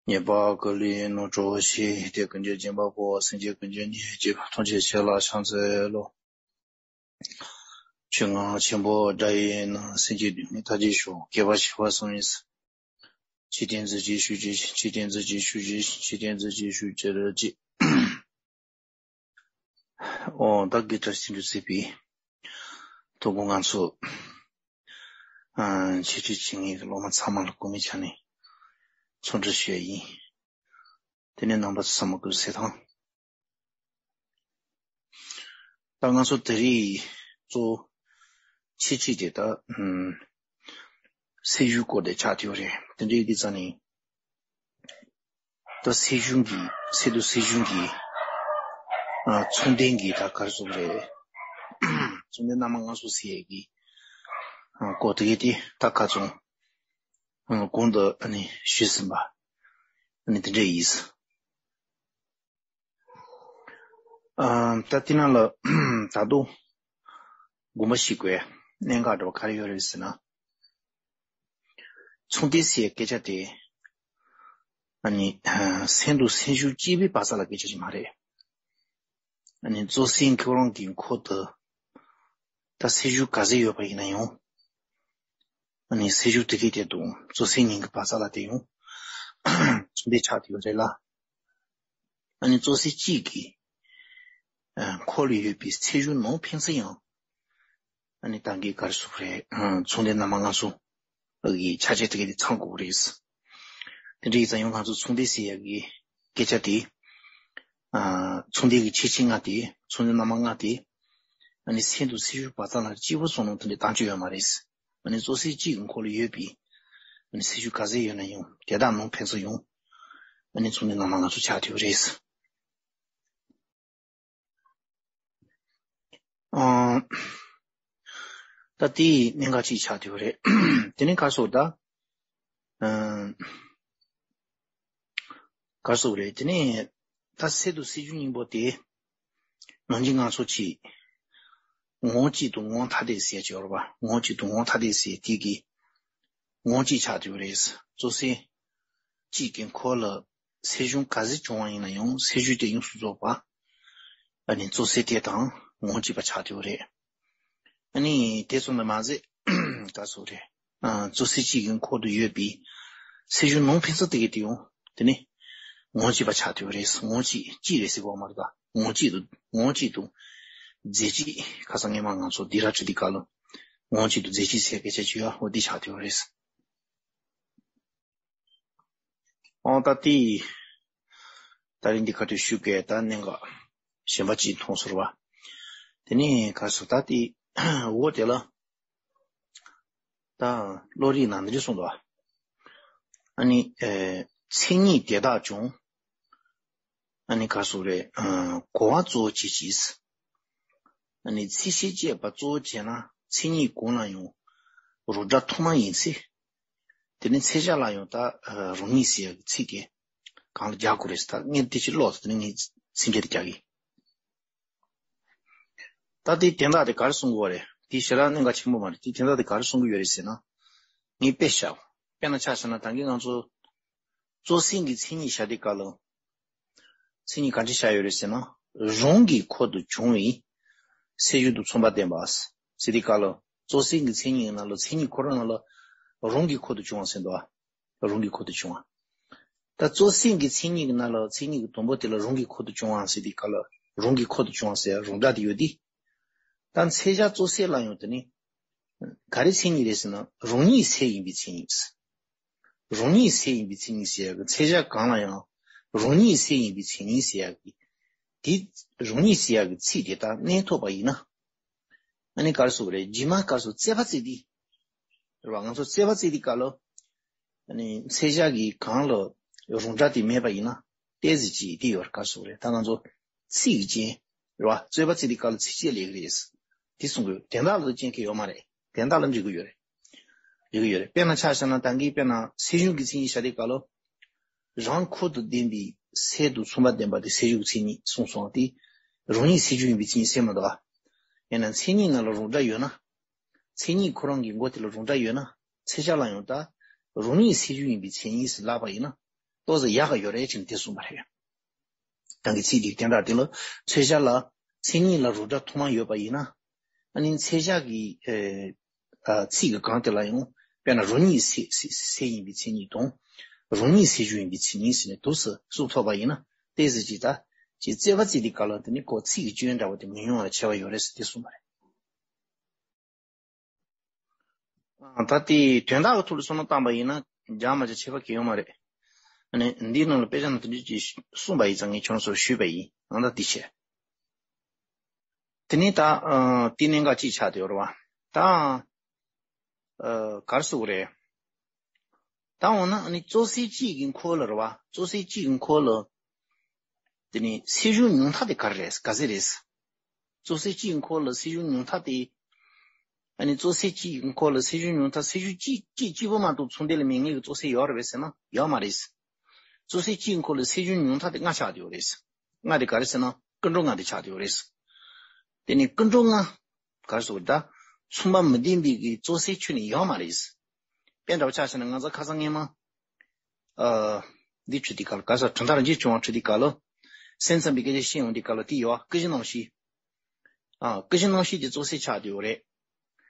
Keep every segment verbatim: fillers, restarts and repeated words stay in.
ཉེས་པ་ཀུན་ལས་རྣམ་གྲོལ་ཞིང་། སྡིག་པ་ཀུན་གྱི་སྦྱིན་པ་པོ། སེམས་ཅན་ཀུན་གྱི་སྙིང་རྗེ་ཐམས་ཅད་ཞི་ལ་ཕྱག་འཚལ་ལོ། ཆོས་རྔ་ཆེན་པོ་སྒྲ་ཡི་ནང་། སེམས་ཅན་དོན་མེད་མཐའ་ཡས་ཤོག། བསྐལ་པ་བྱེ་བ་གསུམ་ཡིན། འཇིག་རྟེན་གཟུགས་ཅན་བཞུགས་བྱའི་ཕྱིར། འཇིག་རྟེན་གཟུགས་ཅན་བཞུགས་བྱའི་ཕྱིར། འཇིག་རྟེན་གཟུགས་ཅན་བཞུགས་བྱའི་ཕྱིར། འོ། ད་གི་བཀྲ་ཤིས་འདུ་བྱེད་པའི་ཐུགས་དགོངས་ང་ཚོ་ཨ་ཆེད་སྤྱོད་བྱེད་མཁན་གྱི་སློབ་མ་ཚང་མ་ལ་གོ་མི་ཆ་ནས་འཚམས་འདྲི་ཞུ་ཡ་ཡིན། དེ་ནས་རྣམ་པ་ཚོ་ཚང་མ་སྐུ་གཟུགས་གསལ་ཐང་། ད་ང་ཚོ་དེ་རིང་གཙོ་བོ་ཆེད་སྤྱོད་དེ་ད་ཨམ་སེམས་ཤུགས་སྐོར་དེ་ཆགས་བསྡད་ཡོད་རེད། དེ་འདྲའི་དུས་ཙང་ནས། ད་སེམས་ཤུགས་ཀྱི་ཚེ་སྟོད་སེམས་ཤུགས་ཀྱི་ཨ་མཚུངས་ལྡན་གྱི་ད་ག་རེ་ཟེར་དགོས་རེད། མཚུངས་ལྡན་རྣམ་པ་སྣ་ཚོགས་ཟེར་ཡས་ཀྱི་ཨ་སྐོར་དེ་གའི་དེ་ད་ཁ་ཚོན་ཨ་གོང་དུ་ཨ་ནི་ཞུས་ཟིན་པ་ཨ་ནི་དེ་འདྲ་ཡིན། ཨ་ད་དེ་ནང་ལ་ད་དུང་དགོངས་པ་བཞེས་དགོས་གནད་འགག་འདྲ་བ་ག་རེ་ཡོད་རེད་ཟེར་ན། མཚུངས་ལྡན་ཟེར་ཡའི་སྐད་ཆ་དེ་ཨ་ནི་ཨ་སེམས་སྟོད་སེམས་ཤུགས་གཅིག་པའི་བར་མཚམས་ལ་སྐད་ཆ་ཞིག་མ་རེད། ཨ་ནི་གཙོ་སེམས་ཁོ་རང་གི་འཁོར་དུ་ད་སེམས་ཤུགས་ག་ཚད་ཡོད་པ་ཡིན་ན་ཡང་། ཨ་ནི་སེམས་ཤུགས་དེ་གའི་དེ་དང་གཙོ་སེམས་གཉིས་ཀྱི་བར་མཚམས་ལ་དེ་ཡང་མཚུངས་ལྡན་ཆགས་བསྡད་ཡོད་རེད་ལ། ཨ་ནི་གཙོ་སེམས་གཅིག་གི་ཨ་འཁོར་ལ་ཡོད་པའི་སེམས་ཤུགས་ནང་ཕན་ཚུན་ཡང་ཨ་ནི་ད་གིན་ག་རེ་ཟེར་དགོས་རེད། ཨ་མཚུངས་ལྡན་རྣམ་པ་སྣ་ཚོགས་ཀྱི་ཆ་བྱད་དེ་གའི་དེ་ཚང་དགོས་རེད། དེ་འདྲ་ཡིན་ཙང་ཡང་ང་ཚོ་མཚུངས་ལྡན་ཟེར་ཡ་གི་སྐད་ཆ་དེ། ཨ་མཚུངས་ལྡན་གྱི་ཁྱད་ཆོས་ལྔ་དེ། མཚུངས་ལྡན་རྣམ་པ་ལྔ་དེ། ཨ་ནི་སེམས་དང་སེམས་ཤུགས་བར་མཚམས་ལ་གཅིག་པུ་སོང་ན་དེ་འདྲའི་གཏམ་རྒྱུད་ཡོད་མ་རེད། ཨ་ནི་གཙོ་སེམས་གཅིག་གི་འཁོར་ལ་ཡོད་པའི་ཨ་ནི་སེམས་ཤུགས་ག་ཚད་ཡོད་ན་ཡང་དེ་དག་ནང་ཕན་ཚུན་ཡང་ཨ་ནི་མཚུངས་ལྡན་རྣམ་པ་སྣ་ཚོགས་ཆགས་བསྡད་ཡོད་རེད། ཨ་ད་དེ་གནད་འགག་ཅིག་ཆགས་བསྡད་ཡོད་རེད། དེ་ནས་ག་རེ་ཟེར་དགོས་རེད་ད། ཨ་ག་རེ་ཟེར་དགོས་རེད། དེ་ནས་ད་སེམས་དང་སེམས་ཤུགས་གཉིས་པོ་དེ་ནང་གི་ང་ཚོ་གཅིག་ངོ་གཅིག་ཏུ་ངོ་ཐ་དད་ཟེར་གྱི་ཡོད་རེད་པ། ངོ་གཅིག་ཏུ་ངོ་ཐ་དད་ཟེར་དེ་གི་ངོ་གཅིག་ཆགས་བསྡད་ཡོད་རེད། གཙོ་སེམས་གཅིག་གི་འཁོར་ལ་སེམས་བྱུང་ག་ཚད་བྱུང་བ་ཡིན་ན་ཡང་སེམས་བྱུང་དེ་ཡོངས་སུ་རྫོགས་པ་ཨ་ནི་གཙོ་སེམས་དེ་དང་ངོ་གཅིག་པ་ཆགས་བསྡད་ཡོད་རེད། ཨ་ནི་དེ་ཙམ་དུ་མ་ཟད་ག་རེ་ཟེར་དགོས་རེད། ཨ་གཙོ་སེམས་གཅིག་གི་འཁོར་དུ་ཡོད་པའི་སེམས་བྱུང་ནང་ཕན་ཚུན་དེ་གའི་དེ་ཡང་དེ་ནི་ངོ་གཅིག་པ་ཆགས་བསྡད་ཡོད་རེད། ངོ་གཅིག་གཅིག་རེད་ཟེར་དགོས་མ་རེད་ད། ངོ་གཅིག་ཏུ་ངོ་གཅིག་ཏུ་རྫས་གཅིག་ཁ་སང་སྔས་མ་ང་ཚོ་འདི་ར་ཁྲི་འདི་ག་ལ་ངོ་གཅིག་ཏུ་རྫས་གཅིག་ཟེར་སྐད་ཆ་ཅིག་ཡོད། འོ་འདི་ཆགས་བསྡད་ཡོད་རེད། ཨོ་ད་དེ། ད་རིང་འདི་ཁ་ཐུག་ཞུ་གི་ད་གནད་འགག་གཞན་པ་ཅིག་མཐོང་སོང་བ། དེ་ནས་ག་རེ་ཟེར་ད་དེ། འོ་དེ་ལ། ད་བློ་རིག་ནང་འདི་འདྲ་གསུངས་འདུག་ཨ་ནི་ཨེ་མཚན་ཉིད་དེ་དག་ཀྱང་། ཨ་ནི་ག་རེ་ཟེར་རེད། ཨ་གོ་བ་གཙོ་བོ་བྱེད་ཅིང་། ཨ་ནི་མཚན་ཤས་བཅད་པ་གཙོ་བོ་བྱས་ན་མཚན་ཉིད་གང་ལ་ཡང་རང་སྒྲ་ཐོག་མ་ཡིན་ཚེ། དེ་ནི་མཚན་གཞག་ལ་ཡང་ད་ཨ་རང་ཉིད་ཟེར་ཡག་གི་ཚིག་གི་གང་ལ་རྒྱག་དགོས་རེད་ཟེར། ད་ངས་དེ་ཅིག་ཀློག་ཟེར། དེ་ནི་ངས་མཚན་བརྒྱད་དེ་རྒྱག་གི། ད་དེའི་དོན་དག་དེ་ག་རེ་གསུང་གི་ཡོད་རེད། དེ་ཞེ་དྲག་གནད་འགག་ཆེན་པོ་མ་རེད། དེའི་དོན་དག་དེ་ག་རེ་གསུང་གི་ཡོད་རེད་ཟེར་ན། ངས་དཔེ་བཞག་དཔེར་ན་ཆ་བཞག་ན་ད་གིན་ང་ཚོ་གཙོ་སེམས་ཀྱི་མཚན་ཉིད་བཞག་དུས་སྐབས་ལ། མཚན་ཉིད་ག་འདྲ་བཞག་ཡོད་རེད་ཟེར་ན། རང་གི་འཁོར་དུ་བྱུང་བའི་སེམས་བྱུང་དང་མཚུངས་པ་ལྡན་པ་ཟེར་དུས་སྐབས་ལ། གཙོ་སེམས་ཀྱི་མཚན་ཉིད་ཀྱི་ནང་ལ་མཚན་ཉིད་ཁོ་རང་ནང་ལ་རང་གི་འཁོར་དུ་བྱུང་བ་ཟེར་འདུག་ཨ། རང་གི་འཁོར་དུ་བྱུང་བ། ད་གཙོ་སེམས་ཀྱི་མཚན་ཉིད་ཀྱི་ནང་ལ་མཚན་ཉིད་ཀྱི་དང་པོ་དེ་ལ་རང་གི་འཁོར་དུ་བྱུང་བ་ཟེར་དུས་སྐབས་ལ་རང་གི་འཁོར་དུ་བྱུང་བ་ཟེར་རང་སྒྲ་དེ་ཡོད་དེ། ད་མཚན་གཞག་གཙོ་སེམས་ལ་ཡང་དེ་ནི། ག་རེ་མཚན་ཉིད་རེད་ཟེར་ན་རང་ཉིད་སེམས་ཡིན་པའི་མཚན་ཉིད། རང་ཉིད་སེམས་ཡིན་པའི་མཚན་ཉིད་ཟེར་ཡག་གི་མཚན་གཞག་གང་ལ་ཡང་རང་ཉིད་སེམས་ཡིན་པའི་མཚན་ཉིད་ཟེར་ཡག་གི། དེ་རང་ཉིད་ཟེར་ཡག་གི་ཚིག་དེ་དག་གནས་ཐུབ་པ་ཡིན་ན། ཨ་ནི་ག་རེ་ཟེར་དགོས་རེད། རྗེས་མ་ག་རེ་ཟེར་རྩོད་པ་རྩོད་དུས། རེད་བ། ང་ཚོ་རྩོད་པ་རྩོད་དུས་སྐབས་ལ། ཨ་ནི་མཚན་གཞག་གི་གང་ལ་རང་སྒྲ་དེ་མེད་པ་ཡིན་ན་ཏོག་ཙམ་ཅིག་དེ་ཡོད་རེད། ག་རེ་ཟེར་དགོས་རེད། ད་ང་ཚོ་ཚིག་གི་རྐྱེན། རེད་བ། རྩོད་པ་རྩོད་དུས་སྐབས་ལ་ཚིག་རྐྱེན་སླེབས་ཀྱི་རེད། དེ་གསུང་གི་ཡོད། དོན་དག་ལ་རྐྱེན་གྱི་ཡོད་མ་རེད། དོན་དག་ལ་འགྲིག་གི་ཡོད་རེད། འགྲིག་གི་ཡོད་རེད། དཔེར་ན་ཆ་བཞག་ན་ད་གིན་དཔེར་ན་སེམས་བྱུང་གི་མཚན་ཉིད་བཞག་དུས་སྐབས་ལ། རང་འཁོར་དུ་ལྡན་པའི་སེམས་དང་མཚུངས་པ་ལྡན་པ་དེ་སེམས་བྱུང་གི་མཚན་ཉིད་གསུངས་སོང་། དེ་རང་ཉིད་སེམས་བྱུང་ཡིན་པའི་མཚན་ཉིད་ཟེར་མ་འདུག་ཨ། ཡང་ན་མཚན་ཉིད་ནང་ལ་རང་སྒྲ་ཡོད་ན། མཚན་ཉིད་ཁོ་རང་གི་མགོ་དེ་ལ་རང་སྒྲ་ཡོད་ན། མཚན་གཞག་ལ་ཡང་ད་རང་ཉིད་སེམས་བྱུང་ཡིན་པའི་མཚན་ཉིད་ཟེར་ལབ་པ་ཡིན་ན། ཏོག་ཙམ་ཡག་ག་ཡོད་རེད་ཅེས་དེ་གསུངས་པ་རེད། གང་གི་ཚིག་དེ་དེ་འདྲ་དེ་ལ་ཚོད་བྱ་ལ་མཚན་ཉིད་ལ་རུ་འདྲ་ཐུང་མ་ཡོད་པ་ཡིན་ན། ཨ་ནི་ཚོད་བྱ་གི་ཨ་ཚིག་གི་གང་དེ་ལ་ཡང་དཔེར་ན་རང་ཉིད་སེལ་སེལ་སེལ་ཡིན་པའི་མཚན་ཉིད་དང་། རང་ཉིད་སེལ་རྒྱུ་ཡིན་པའི་མཚན་ཉིད་ཟེར་ནས་དུས་སུ་གསུངས་ཐུབ་པ་ཡིན་ན། ཏོག་ཙམ་ཅིག་ད་ཅིག་རྩོད་པ་རྩོད་དུས་སྐབས་ལ་དེ་ནི་ཁོ་ཚིག་གི་སྐྱོན་འདྲ་བོ་དེ་མི་ཡོང་བར་བྱ་བ་ཡོད་རེད་ཟེར་དེ་གསུངས་པ་རེད། ཨ་ད་དེ་དོན་དག་གི་ཐོག་ལ་བསམ་བློ་བཏང་པ་ཡིན་ན་འཇགས་མ་འཇགས་ཁྱད་པར་གང་ཡང་ཡོད་མ་རེད། ཨ་ནི་འདིའི་ནང་ལ་དཔེ་ཆ་ནང་དེ་འདྲ་ཅིག་གསུངས་པ་ཡིན་ཙང་ངས་ཁྱོད་ཚོར་ཞུས་པ་ཡིན། ཨ་ད་དེ་བྱས། དེ་ནས་ད་ཨ་དེ་གནད་འགག་ཅིག་ཆགས་བསྡད་ཡོད་རེད་བ། ད་ཨ་ག་རེ་ཟེར་དགོས་རེད། ད་འོ་ན་ཨ་ནི་རྩོད་བྱེད་གཅིག་གི་འཁོར་ལ་རེད་བ། རྩོད་བྱེད་གཅིག་གི་འཁོར་ལ། དེ་ནི་སེལ་འཇུག་ཉུང་མཐའ་དེ་ག་རེ་རེད། ག་ཚོད་རེད། རྩོད་བྱེད་གཅིག་གི་འཁོར་ལ་སེལ་འཇུག་ཉུང་མཐའ་དེ། ཨ་ནི་རྩོད་བྱེད་གཅིག་གི་འཁོར་ལ་སེལ་འཇུག་ཉུང་མཐའ། སེལ་འཇུག་གཅིག་གཅིག་གཅིག་པོ་མ་གཏོགས་ཚོགས་འདུ་ལ་མེད་ངེས་ཀྱི་རྩོད་བྱེད་ཡོད་རེད་པས་ཟེར་ན་ཡོད་མ་རེད། རྩོད་བྱེད་གཅིག་གི་འཁོར་ལ་སེལ་འཇུག་ཉུང་མཐའ་དེ་ལྔ་ཆགས་བསྡད་ཡོད་རེད། ལྔ་དེ་ག་རེ་ཟེར་ན་ཀུན་འགྲོ་ལྔ་དེ་ཆགས་བསྡད་ཡོད་རེད། དེ་ནི་ཀུན་འགྲོ་ལྔ། ག་རེ་ཟེར་དགོས་རེད། ད་མཚུངས་པ་མི་ལྡན་པའི་གི་རྩོད་བྱེད་ཁྱོན་ནས་ཡོད་མ་རེད། དཔེ་འདྲ་བོ་ཆ་བཞག་ན་ང་ཚོ་ཁ་སང་སྔོན་མ། ཨ། འདི་ཁྲིད་དུས་སྐབས་ལ་ག་རེ་ཟེར། གྲུབ་མཐའ་རང་རྒྱུད་སྦྱོང་བ་ཁྲིད་དུས་སྐབས་ལ། སེམས་ཙམ་པའི་སྐད་ཆ་བཤད་ཡོང་དུས་སྐབས་ལ་དེ་ཡོད་བ། ཀུན་གཞི་རྣམ་ཤེས། ཨ། ཀུན་གཞི་རྣམ་ཤེས་དེ་རྩོད་བྱེད་ཆགས་བསྡད་ཡོད་རེད།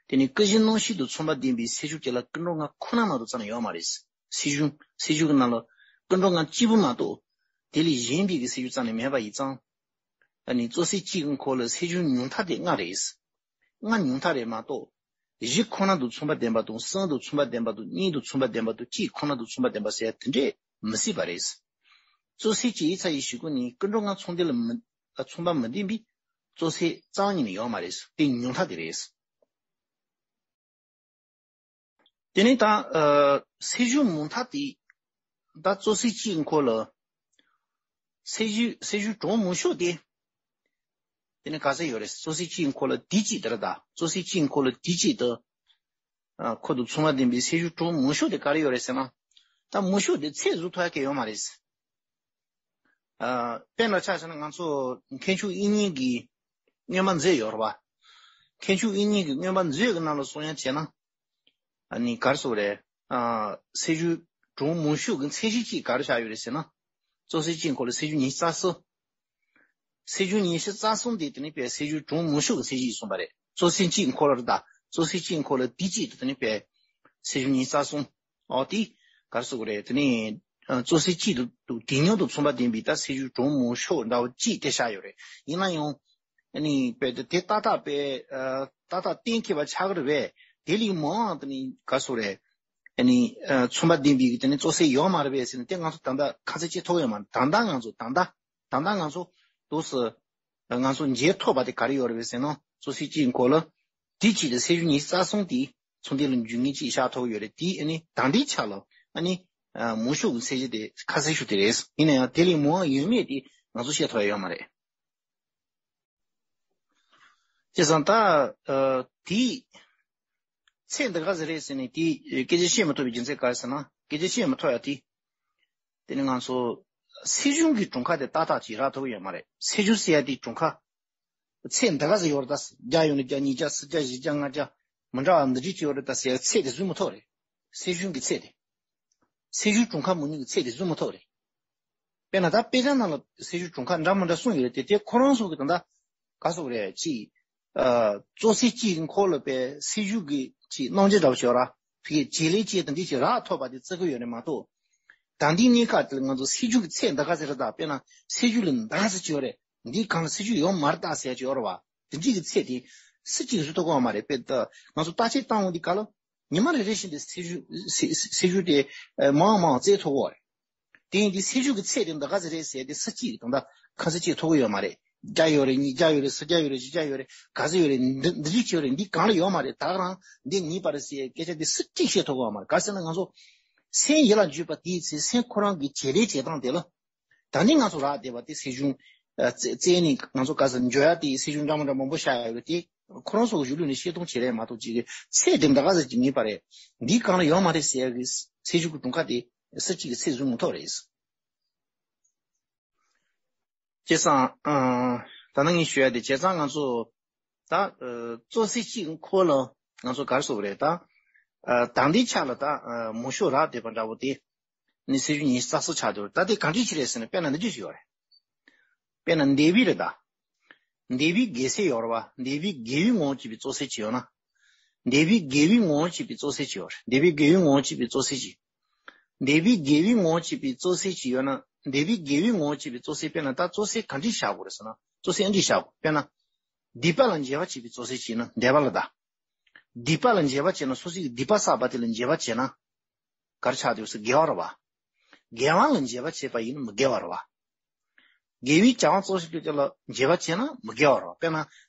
དེ་ནི་ཀུན་གཞི་རྣམ་ཤེས་དང་མཚུངས་པ་ལྡན་པའི་སེལ་འཇུག་དེ་ལ་ཀུན་འགྲོ་ལྔ་ཁོ་ན་མ་གཏོགས་རྩ་ནས་ཡོད་མ་རེད། སེལ་འཇུག་སེལ་འཇུག་གི་ནང་ལ་ཀུན་འགྲོ་ལྔ་གཅིག་པུ་མ་གཏོགས། དེ་ལས་གཞན་པའི་གི་སེལ་འཇུག་རྩ་ནས་མེད་པ་ཡིན་ཙང་། ཨ་ནི་རྩོད་བྱེད་གཅིག་གི་འཁོར་ལ་སེལ་འཇུག་ཉུང་མཐའ་དེ་ལྔ་རེད། ལྔ་ཉུང་མཐའ་རེད་མ་གཏོགས། གཞི་ཁོ་ན་དང་མཚུངས་པ་ལྡན་པ་དང་། གསུམ་དང་མཚུངས་པ་ལྡན་པ་དང་། གཉིས་དང་མཚུངས་པ་ལྡན་པ་དང་། གཅིག་ཁོ་ན་དང་མཚུངས་པ་ལྡན་པ་ཟེར་དེ་འདྲས་མི་སྲིད་པ་རེད། རྩོད་བྱེད་ཀྱི་ཡིག་ཚད་ཡིན་ཞུ་གི་ནི་ཀུན་འགྲོ་ལྔ་ཚོགས་འདུ་ལ་མི་མཚུངས་པ་མི་ལྡན་པའི་རྩོད་བྱེད་རྩ་བ་ཉིད་ནས་ཡོད་མ་རེད། དེ་ཉུང་མཐའ་དེ་རེད། དེ་ནས་ད་ཨ་སེལ་འཇུག་མུ་མཐའ་དེ། ད་རྩོད་བྱེད་གཅིག་འཁོར་ལ། སེལ་འཇུག་སེལ་འཇུག་གྲངས་མང་ཤོས་དེ། དེ་ནས་ག་ཚད་ཡོད་རེད། རྩོད་བྱེད་གཅིག་འཁོར་ལ་དེ་གཅིག་དེ་རེད་ད། རྩོད་བྱེད་གཅིག་འཁོར་ལ་དེ་གཅིག་དེ། ཨ་ཁོ་དང་མཚུངས་པ་ལྡན་པའི་སེལ་འཇུག་གྲངས་མང་ཤོས་དེ་ག་རེ་ཡོད་རེད་ཟེར་ན། ད་མང་ཤོས་དེ་ཚད་བཟོ་ཐུབ་ཡ་གི་ཡོད་མ་རེད། ཨ་དཔེར་ན་ཆ་བཞག་ན་ང་ཚོ་མཁས་མཆོག་དབྱིག་གཉེན་གྱི་མངོན་པ་མཛོད་ཡོད་རེད་བ། མཁས་མཆོག་དབྱིག་གཉེན་གྱི་མངོན་པ་མཛོད་ཀྱི་ནང་ལ་གསུང་ཡ་བྱས་ན། ཨ་ནི་ག་རེ་ཟེར་དགོས་རེད། ཨ་སེལ་འཇུག་གྲངས་མང་ཤོས་ཀྱི་ཚད་གཞི་གཅིག་ག་རེ་ཆགས་ཡོད་རེད་ཟེར་ན། རྩོད་བྱེད་གཅིག་འཁོར་ལ་སེལ་འཇུག་ཉི་ཤུ་རྩ་གསུམ། སེལ་འཇུག་ཉི་ཤུ་རྩ་གསུམ་དེ་དེ་ནི་དཔེ་སེལ་འཇུག་གྲངས་མང་ཤོས་ཀྱི་ཚད་གཞི་ཡིན་གསུངས་པ་རེད། རྩོད་བྱེད་གཅིག་འཁོར་ལ་ད། རྩོད་བྱེད་གཅིག་འཁོར་ལ་དེ་གཅིག་དེ་དེ་ནི་དཔེ་སེལ་འཇུག་ཉི་ཤུ་རྩ་གསུམ། ཨོ་དེ་ག་རེ་ཟེར་དགོས་རེད། དེ་ནི་ཨ་རྩོད་བྱེད་གཅིག་དང་དེ་ཉིད་དང་མཚུངས་པ་ལྡན་པའི་ད་སེལ་འཇུག་གྲངས་མང་ཤོས་འདྲ་བོ་གཅིག་དེ་ཆགས་ཡོད་རེད། ཡིན་ན་ཡང་། ཨ་ནི་དཔེ་དེ་དེ་ཏག་ཏག་དཔེ་ཨ་ཏག་ཏག་གཏན་འཁེལ་བ་ཆགས་ཀྱི་རེད་པས། དེ་ལས་མང་བ་དེ་ནི་ག་རེ་ཟེར་དགོས་རེད། ཨ་ནི་ཨ་མཚུངས་པ་ལྡན་པའི་དེ་ནི་རྩོད་བྱེད་ཡོད་མ་རེད་པས་ཟེར་ནས་དེ་ང་ཚོ་ད་ལྟ་ཁ་གསལ་བྱེད་ཐུབ་ཡོད་མ་རེད། ད་ལྟ་ང་ཚོ་ད་ལྟ་ད་ལྟ་ང་ཚོ་དུས་སུ་ང་ཚོ་མཇལ་ཐུབ་པ་དེ་ག་རེ་ཡོད་རེད་པས་ཟེར་ན། རྩོད་བྱེད་གཅིག་འཁོར་ལ་དེ་གཅིག་དེ་སེལ་འཇུག་ཉི་ཤུ་རྩ་གསུམ་དེ་ཚོགས་འདུ་ལ་འཇུག་མཁན་གཅིག་བཞག་ཐུབ་ཡོད་རེད། དེ་ཨ་ནི་ད་ལྟའི་ཆ་ལ་ཨ་ནི་ཨ་མང་ཤོས་ཀྱི་ཚད་གཞི་དེ་ཁ་གསལ་ཤོས་དེ་རེད། ཡིན་ན་ཡང་དེ་ལས་མང་བ་ཡོད་མེད་དེ་ང་ཚོ་བཤད་ཐུབ་ཡ་ཡོད་མ་རེད། བྱས་ཙང་ད་ཨ་དེའི་ཚད་འདི་ག་ཟེ་རེད་ཟེར་ནས་དེའི་སྐད་ཆ་བཤད་མི་ཐུབ་པའི་རྒྱུ་མཚན་ག་རེ་ཟེར་ན། སྐད་ཆ་བཤད་མི་ཐུབ་ཡ་དེ། དེ་ནི་ང་ཚོ་སེལ་འཇུག་གི་གྲངས་ཀ་དེ་ཏག་ཏག་ཅིག་རག་ཐུབ་ཀྱི་ཡོད་མ་རེད། སེལ་འཇུག་ཟེར་ཡ་དེའི་གྲངས་ཀ་ཚད་འདི་ག་ཟེ་ཡོད་རེད། ད་བརྒྱ་ཡོད་ན་བརྒྱ། ཉིས་བརྒྱ། སུམ་བརྒྱ། བཞི་བརྒྱ། ལྔ་བརྒྱ། མི་འདྲ་བ་འདི་འདྲ་ཅིག་ཡོད་རེད་ད་ཟེར་ཡ་ཚད་དེ་བཟོ་མི་ཐུབ་རེད། སེལ་འཇུག་གི་ཚད་དེ། སེལ་འཇུག་གྲངས་ཀ་མང་ཉུང་གི་ཚད་དེ་བཟོ་མི་ཐུབ་རེད། དཔེར་ན་ད་དཔེ་ཆ་ནང་ལ་སེལ་འཇུག་གྲངས་ཀ་འདྲ་མི་འདྲ་གསུངས་ཡོད་རེད་དེ། དེ་ཁོ་རང་ཚོ་གི་ད་ལྟ་ག་ཟེར་དགོས་རེད། ཅིག་ཨ་རྩོད་བྱེད་གཅིག་གི་འཁོར་ལ་དཔེ་སེལ་འཇུག་གི་ཅིག་རྣམ་འགྱུར་འདྲ་བོ་ཞིག་ཡོད་ར། ཕ་གིའི་བྱེད་ལས་ཅན་དེ་འདྲ་ཅིག་རག་ཐུབ་པ་དེ་བརྩི་གི་ཡོད་རེད་མ་གཏོགས། ད་ལྟའི་གནས་སྐབས་དེ་ལ་ང་ཚོ་སེལ་འཇུག་གི་ཚད་འདི་ག་ཟེ་རེད་ད། དཔེར་ན་སེལ་འཇུག་ལ་འདི་ག་ཟེ་ཅིག་ཡོད་རེད། འདིའི་སྒང་ལ་སེལ་འཇུག་ཡོད་མ་རེད་ད་ཟེར་ཡ་ཅིག་ཡོད་རེད་བ། དེ་འདྲ་གི་ཚད་དེ་སུ་གཅིག་གིས་བཟོ་ཐུབ་ཀྱི་ཡོད་མ་རེད། དཔེ་ད་ང་ཚོ་བརྟག་དཔྱད་བཏང་འོང་དུས་སྐབས་ལ། ཉི་མ་རེ་རེ་བཞིན་དུ་སེལ་འཇུག་སེལ་སེལ་འཇུག་དེ་ཨ་མང་མང་བཙལ་ཐུབ་ཀྱི་ཡོད་རེད། དེ་ཡིན་དུས་སེལ་འཇུག་གི་ཚད་དེ་འདི་ག་ཟེ་རེད་ཟེར་དེ་སུ་གཅིག་གིས་ད་ལྟ་ཁ་གསལ་བྱེད་ཐུབ་ཀྱི་ཡོད་མ་རེད། བརྒྱ་ཡོད་རེད། ཉིས་བརྒྱ་ཡོད་རེད། སུམ་བརྒྱ་ཡོད་རེད། བཞི་བརྒྱ་ཡོད་རེད། ག་ཚོད་ཡོད་རེད། འདི་འདི་འདྲ་ཅིག་ཡོད་རེད། འདི་སྒང་ལ་ཡོད་མ་རེད། ད་ག་རང་འདི་ངེས་པ་རེད་ཟེར་སྐད་ཆ་དེ་སུ་གཅིག་བཤད་ཐུབ་ཀྱི་ཡོད་མ་རེད། ག་ཟེར་ན་ང་ཚོ་སེམས་ཡིད་ལ་འཇུག་པ་དེའི་ཚེ་སེམས་ཁོ་རང་གི་བྱེད་ལས་བྱེད་སྟངས་དེ་ལ། ད་ནི་ང་ཚོ་རག་བསྡད་པ་དེ་སེལ་འཇུག་ཨ་རྩ་རྩ་ནས་ང་ཚོ་ག་ས་འཇོག་ཡ་དེ་སེལ་འཇུག་འདྲ་མི་འདྲ་མང་པོ་བཞག་ཡོད་རེད་དེ། ཁོ་རང་ཚོ་གཞུང་ལུགས་ནས་བཤད་སྟངས་བྱེད་རེད་མ་གཏོགས་ཅིག་གི་ཚད་དེ་འདི་ག་ས་ཅིག་ངེས་པ་རེད། འདིའི་སྒང་ལ་ཡོད་མ་རེད་ཟེར་ཡ་གི་སེལ་འཇུག་གི་གྲངས་ཀ་དེ་སུ་གཅིག་གིས་ཚད་བཟོ་མི་ཐུབ་རེད། བྱས་ཙང་ཨ་ད་ནི་ངས་ཞུ་ཡ་དེ་བྱས་ཙང་ང་ཚོ་ད་ཨ་རྩོད་བྱེད་གཅིག་གི་འཁོར་ལ་ང་ཚོ་ག་རེ་ཟེར་དགོས་རེད་ད། ཨ་ད་ལྟའི་ཆ་ལ་ད་ཨ་མང་ཤོས་རག་བསྡད་པ་འདྲ་བོ་དེ། ནི་སེར་ཤུལ་ཉི་ཤུ་རྩ་གསུམ་ཆགས་འདུག་ད་དེ་གང་འདྲ་ཞིག་རེད་ཟེར་ན་དཔེར་ན་འདི་འདྲ་ཞིག་ཡོད་རེད། དཔེར་ན་འདས་པའི་རེད་ད། འདས་པའི་རྒས་ཟས་ཡོད་རེད་བ། འདས་པའི་རྒས་པའི་ངོ་བོ་བྱས་པའི་བཙོ་ཟས་ཅིག་ཡོད་ན། འདས་པའི་རྒས་པའི་ངོ་བོ་བྱས་པའི་བཙོ་ཟས་ཅིག་ཡོད་རེད། འདས་པའི་རྒས་པའི་ངོ་བོ་བྱས་པའི་བཙོ་ཟས་ཅིག་འདས་པའི་རྒས་པའི་ངོ་བོ་བྱས་པའི་བཙོ་ཟས་ཅིག་ཡོད་ན། འདས་པའི་རྒས་པའི་ངོ་བོ་བྱས་པའི་བཙོ་ཟས་དཔེར་ན་ད་བཙོ་ཟས་གང་འདྲ་བཞག་དགོས་རེད་ཟེར་ན་བཙོ་ཟས་ཨ་འདྲ་བཞག་དགོས། དཔེར་ན། སྡིག་པ་ལ་འགྱེད་པ་བྱས་པའི་བཙོ་ཟས་ཅིག་ཡིན་ན་འདས་པ་ལ་ད། སྡིག་པ་ལ་འགྱེད་པ་བྱས་ན་སོ་སོའི་སྡིག་པ་བསགས་པ་དེ་ལ་འགྱེད་པ་བྱས་ན། ག་རེ་ཆགས་འདུག་ཟེར་དགེ་བ་རེད་བ། དགེ་བ་ལ་འགྱེད་པ་བྱས་པ་ཡིན་ན་མི་དགེ་བ་རེད་བ། དགེ་བའི་བྱ་བ་གཙོ་ཆེ་ཤོས་དེ་ལ་འགྱེད་པ་བྱས་ན་མི་དགེ་བ་རེད་བ། དཔེར་ན།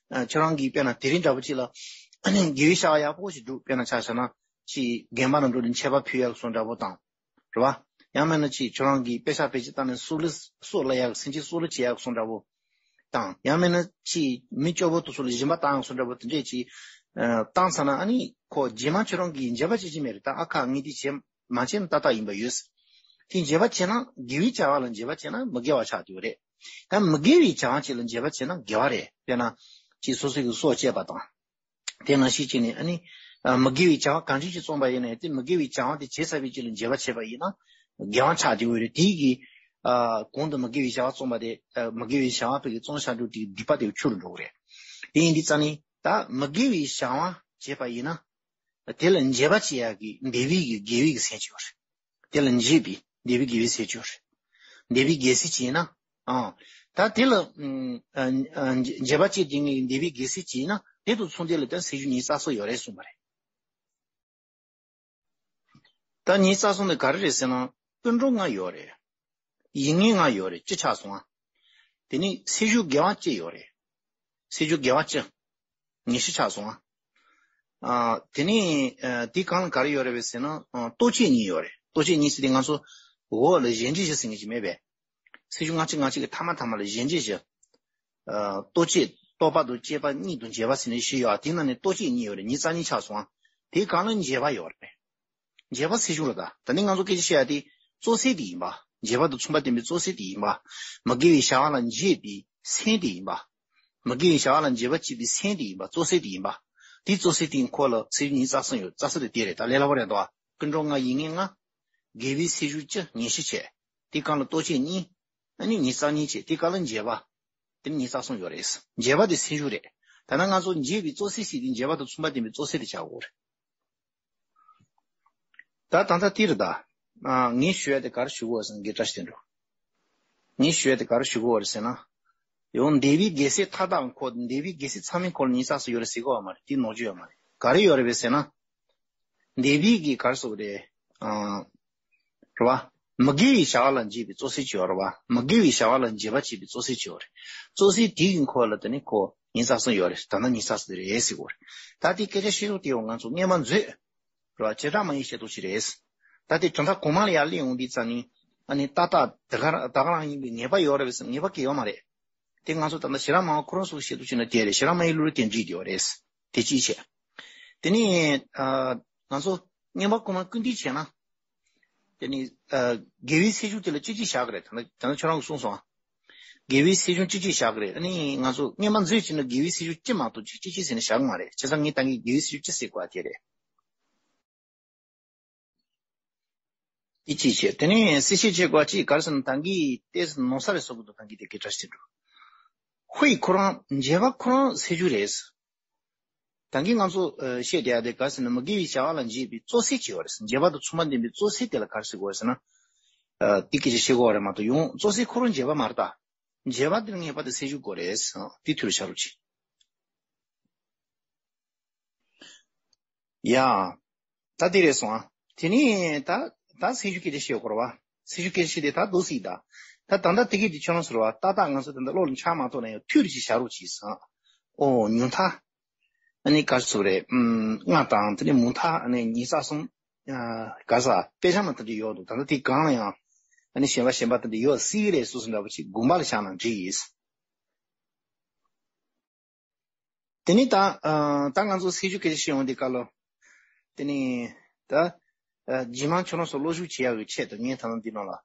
ཁྱོད་རང་གིས་དཔེར་ན་དེ་རིང་འདྲ་པོ་ཅིག་ལ། དགེ་བའི་བྱ་བ་ཡག་པོ་ཞིག་འདུག་དཔེར་ན་ཆ་བཞག་ན། ཅིག་དགོན་པ་ནང་འགྲོ་ནས་མཆོད་པ་ཕུལ་ཡག་སོགས་འདྲ་པོ་དང་། རེད་བ། ཡང་མིན་ན་ཅིག་ཁྱོད་རང་གིས་དཔེ་ཆ་བེད་སྤྱོད་བཏང་ནས་གསོལ་རས་གསོལ་ལ་ཡག་སེམས་ཅན་གསོལ་རས་བྱེད་ཡག་སོགས་འདྲ་པོ། དང་ཡང་མིན་ན་ཅིག་མི་སྐྱོ་པོ་དེ་ཚོ་ལ་སྦྱིན་པ་བཏང་སོགས་འདྲ་པོ་དེ་འདྲས་ཅིག་ཨ། བཏང་ཚར་ན་ཨ་ནི་ཁོ་རྗེས་མ་ཁྱོད་རང་གིས་འགྱེད་པ་བྱེད་ཀྱི་མེད་རེད་ད། ཨ་ཁ་ངས་དེ་བྱེད་མ་བྱས་ན་ཏག་ཏག་ཡིན་པ་ཡོད། དེ་འགྱེད་པ་བྱས་ན་དགེ་བའི་བྱ་བ་ལ་འགྱེད་པ་བྱས་ན་མི་དགེ་བ་ཆགས་འདུག་རེད། ད་མི་དགེ་བའི་བྱ་བ་ཅིག་ལ་འགྱེད་པ་བྱས་ན་དགེ་བ་རེད། དཔེར་ན། ཅིག་སོ་སོ་གི་སྲོག་བཅད་པ་དང་། དེ་ནང་བཞིན་བྱས་ནས་ཨ་ནི། ཨ། མི་དགེ་བའི་བྱ་བ་གང་འདྲ་ཞིག་བརྩམས་པ་ཡིན་ནའི་དེ་མི་དགེ་བའི་བྱ་བ་དེ་བྱས་ཚར་བའི་རྗེས་ལ་འགྱེད་པ་བྱས་པ་ཡིན་ན། དགེ་བ་ཆགས་འདུག་རེད། དེའི་གི་ཨ། གོང་དུ་མི་དགེ་བའི་བྱ་བ་བརྩམས་པ་དེ། ཨ། མི་དགེ་བའི་བྱ་བ་ཕ་གི་བརྩམས་བཞག་འདུག་དེ་སྡིག་པ་དེ་ཆུ་རུ་འགྲོ་གི་རེད། དེ་ཡིན་དུས་ཙང་ནི་ད་མི་དགེ་བའི་བྱ་བ་བྱས་པ་ཡིན་ན། དེ་ལ་འགྱེད་པ་བྱེད་ཡག་གི་འདས་པའི་གི་དགེ་བའི་གི་སེམས་ཅིག་ཡོད་རེད། དེ་ལ་འགྱེད་པའི་འདས་པའི་དགེ་བའི་སེམས་ཅིག་ཡོད་རེད། འདས་པའི་རྒས་ཟས་ཅིག་ཡིན་ན། ཨང་། ད་དེ་ལ། ཨ། ཨ། འགྱེད་པ་བྱེད་དེ་ངའི་འདས་པའི་རྒས་ཟས་ཅིག་ཡིན་ན་དེ་དང་མཚུངས་ལྡན་ལ་ད་སེར་ཤུལ་ཉི་ཤུ་རྩ་གསུམ་ཡོད་རེད་གསུངས་པ་རེད། ད་ཉི་ཤུ་རྩ་གསུམ་དེ་ག་རེ་རེད་ཟེར་ན། ཀུན་འགྲོ་ལྔ་ཡོད་རེད། ཡིད་ངེས་ལྔ་ཡོད་རེད། བཅུ་ཆགས་སོང་ཨ། དེ་ནི་སེར་ཤུལ་དགེ་བ་བཅུ་ཡོད་རེད། སེར་ཤུལ་དགེ་བ་བཅུ། ཉི་ཤུ་ཆགས་སོང་ཨ། ཨ། དེ་ནི། ཨ། དེ་གང་ལ་ག་རེ་ཡོད་རེད་པས་ཟེར་ན། ཨ། ལྟོ་ཆས་གཉིས་ཡོད་རེད། ལྟོ་ཆས་གཉིས་ཟེར་དེ་ང་ཚོ་འོག་ལ་གཞན་འབྲས་བཞི་ཟེར་མཁན་ཅིག་མེད་པས། སེར་ཤུལ་ལྔ་བཅུ་ལྔ་བཅུ་གི་ཐ་མ་ཐ་མ་ལ་གཞན་འབྲས་བཞི། ཨ། ལྟོ་ཆས་རྟོག་པ་དང་བཅས་པ་གཉིས་དང་བཅས་པ་ཟེར་ནས་བཞི་ཡོད་ཨ། དེ་ནང་ནས་ལྟོ་ཆས་གཉིས་ཡོད་རེད། ཉི་ཤུ་རྩ་གཉིས་ཆགས་སོང་ཨ། དེ་གང་ལ་འགྱེད་པ་ཡོད་རེད། འགྱེད་པ་སེར་ཤུལ་རེད་ད། ད་ནི་ང་ཚོ་སྐད་ཆ་བཤད་ཡ་དེ་བཙོ་ཟས་དེ་ཡིན་པ། འགྱེད་པ་དང་མཚུངས་པ་ལྡན་པའི་བཙོ་ཟས་དེ་ཡིན་པ། མི་དགེ་བའི་བྱ་བ་ལ་འགྱེད་པའི་སེམས་དེ་ཡིན་པ། མི་དགེ་བའི་བྱ་བ་ལ་འགྱེད་པ་བྱེད་པའི་སེམས་དེ་ཡིན་པ། བཙོ་ཟས་དེ་ཡིན་པ། དེ་བཙོ་ཟས་དེའི་འཁོར་ལ་སེར་ཤུལ་ཉི་ཤུ་རྩ་གསུམ་ཡོད། རྩ་གསུམ་དེ་དེ་རེད་ད། ལས་སླ་པོ་རེད་དོ། ཀུན་འགྲོ་ལྔ། ཡིད་ངེས་ལྔ། དགེ་བའི་སེར་ཤུལ་བཅུ། ཉི་ཤུ་བྱས། དེ་གང་ལ་ལྟོ་ཆས་གཉིས། ཨ་ནི་ཉི་ཤུ་རྩ་གཉིས་བྱས། དེ་གང་ལ་འགྱེད་པ། དེ་ནི་ཉི་ཤུ་རྩ་གསུམ་ཡོད་རེད། འགྱེད་པ་དེ་སེར་ཤུལ་རེད། ད་ནི་ང་ཚོ་འགྱེད་པའི་བཙོ་ཟས་ཟེར་དེ་འགྱེད་པ་དང་མཚུངས་པ་ལྡན་པའི་བཙོ་ཟས་དེ་ཆགས་ཡོད་རེད། ད་ད་ལྟ་དེ་རེད་ད། ཨ། ངས་ཞུ་ཡ་དེ་ག་རེ་ཞུ་གི་ཡོད་ཟེར་ན་དགེ་བཀྲ་ཤིས་དོན་གྲུབ། ངས་ཞུ་ཡ་དེ་ག་རེ་ཞུ་གི་ཡོད་རེད་ཟེར་ན། ཡང་འདས་པའི་རྒས་ཟས་མཐའ་དག་འཁོར། འདས་པའི་རྒས་ཟས་ཚང་མའི་འཁོར་ལ་ཉི་ཤུ་རྩ་གསུམ་ཡོད་རེད་ཟེར་གི་ཡོད་མ་རེད། དེ་ནོར་རྒྱུ་ཡོད་མ་རེད། ག་རེ་ཡོད་རེད་པས་ཟེར་ན། འདས་པའི་གི་ག་རེ་ཟེར་དགོས་རེད། ཨ། རེད་བ། མི་དགེ་བའི་བྱ་བ་ལ་འགྱེད་པའི་བཙོ་ཟས་ཅིག་ཡོད་རེད་བ། མི་དགེ་བའི་བྱ་བ་ལ་འགྱེད་པ་བྱེད་པའི་བཙོ་ཟས་ཅིག་ཡོད་རེད། བཙོ་ཟས་དེ་གི་འཁོར་ལ་དེ་ནི་ཁོ་ཉི་ཤུ་རྩ་གསུམ་ཡོད་རེད། ད་ནི་ཉི་ཤུ་རྩ་གསུམ་དེ་རེད་ཟེར་གི་ཡོད་རེད། ད་དེ་སྐད་ཆ་བཤད་ཐུབ་དེ་ཡང་ང་ཚོ་ངེས་པ་མཛོད། རེད་བ། བྱེ་བྲག་སྨྲ་བའི་བཤད་ཐུབ་ཅིག་རེད། ད་དེ་དོན་དག་གོང་མ་ལ་ཡར་སླེབས་ཡོང་དུས་ཙང་ནི། ཨ་ནི་ཏག་ཏག་དེ་ག་རང་དེ་ག་རང་ཡིན་པའི་ངེས་པ་ཡོད་རེད་པས་ཟེར་ན་ངེས་པ་གང་ཡང་ཡོད་མ་རེད། དེ་ང་ཚོ་ད་ལྟ་ཞེ་དྲག་མང་བ་ཁོ་རང་ཚོ་བཤད་ཐུབ་ཅིག་ན་དེ་རེད། ཞེ་དྲག་མང་བའི་ལུགས་ལ་དེ་འགྲིག་དེ་ཡོད་རེད། དེ་གཅིག་བྱས། དེ་ནས་ཨ། ང་ཚོ་ངེས་པ་གོང་མ་སྐུལ་འདེད་བྱས་ན། དེ་ནས་ཨ། དགེ་བའི་སེམས་བྱུང་དེ་ལ་གཅིག་གཅིག་བཞག་གི་རེད། ད་ནི་ད་ནི་ཁྱོད་རང་གིས་གསུངས་སོང་ཨ། དགེ་བའི་སེམས་བྱུང་གཅིག་གཅིག་བཞག་གི་རེད། ཨ་ནི་ང་ཚོ་ངེས་པ་མཛོད་བྱས་ན་དགེ་བའི་སེམས་བྱུང་གཅིག་མ་གཏོགས་གཅིག་གཅིག་གཅིག་ཟེར་ནས་བཞག་གི་མ་རེད། བྱས་ཙང་ངས་ད་གིན་དགེ་བའི་སེམས་བྱུང་གཅིག་ཟེར་དགོས་པ་དེ་རེད། དེ་གཅིག་བྱས། དེ་ནས་གསལ་བཤད་བྱེད་དགོས་པ་གཅིག་ག་རེ་ཟེར་ན་ད་གིན་ཏོག་ཙམ་ནོར་ས་རེད་བཟོ་གི་འདུག་ད་གིན་དེ་དགེ་བཀྲ་ཤིས་དོན་གྲུབ། དཔེ་ཁོ་རང་འགྱེད་པ་ཁོ་རང་སེམས་བྱུང་རེད། ད་གིན་ང་ཚོ་ཨ། བཤད་བསྡད་ཡ་དེ་ག་རེ་ཟེར་ན་མི་དགེ་བའི་བྱ་བ་ལ་འགྱེད་པའི་བཙོ་ཟས་ཅིག་ཡོད་རེད། འགྱེད་པ་དང་མཚུངས་པ་ལྡན་པའི་བཙོ་ཟས་དེ་ལ་ག་རེ་ཟེར་དགོས་རེད་ཟེར་ན། ཨ། དེ་སྐད་ཆ་བཤད་དགོས་པ་རེད་མ་གཏོགས་ཡང་བཙོ་ཟས་ཁོ་རང་འགྱེད་པ་མ་རེད་ད། འགྱེད་པ་དེ་ལ་ངེས་པ་དེ་སེམས་བྱུང་དགོས་རེད། ཨ། དེ་མཐུད་རུ་བྱ་རོགས་གྱིས། ཡ། ད་དེ་རེད་སོང་ཨ། དེ་ནས་ད་ད་སེམས་བྱུང་སྐད་ཆ་བཤད་དགོས་རེད་བ། སེམས་བྱུང་སྐད་ཆ་བཤད་དེ་ད་འདུག་སྲིད་ད། ད་ད་ལྟ་དེ་གས་དེ་ཁྱོད་རང་ཟེར་བ་ཏག་ཏག་ང་ཚོ་ད་ལྟ་བློ་ལ་འཆར་མ་ཐུབ་ན་ཡང་མཐུད་རུ་ཅིག་བྱ་རོགས་གྱིས་ཟེར། ཨོ་ཉུང་མཐའ། ཨ་ནི་ག་རེ་ཟེར་རེད། ཨུམ། ལྔ་དང་དེ་ནས་མུ་མཐའ་ཨ་ནི་ཉི་ཤུ་རྩ་གསུམ། ཨ། ག་ས་དཔེ་ཆ་ནང་དེ་འདྲ་ཡོད་འདུག་ད་ལྟ་དེ་གང་ལ་ཡང་ཨ་ནི་གཞན་པ་གཞན་པ་དེ་འདྲ་ཡོད་སྲིད་རེད་སོ་སོ་འདྲ་པོ་ཅིག་དགོངས་པ་ལ་བཞག་ན་འགྲིག་ཡིན། དེ་ནས་ད་ཨ། ད་ང་ཚོ་སེམས་བྱུང་སྐད་ཆ་བཤད་ཡོང་དུས་སྐབས་ལ། དེ་ནས་ད་ཨ། རྗེས་མ་ཁྱོད་རང་ཚོ་བློ་ཞུགས་བྱེད་ཡག་གི་ཆེད་དུ་ངས་ད་ལྟ་འདི་ནང་ལ་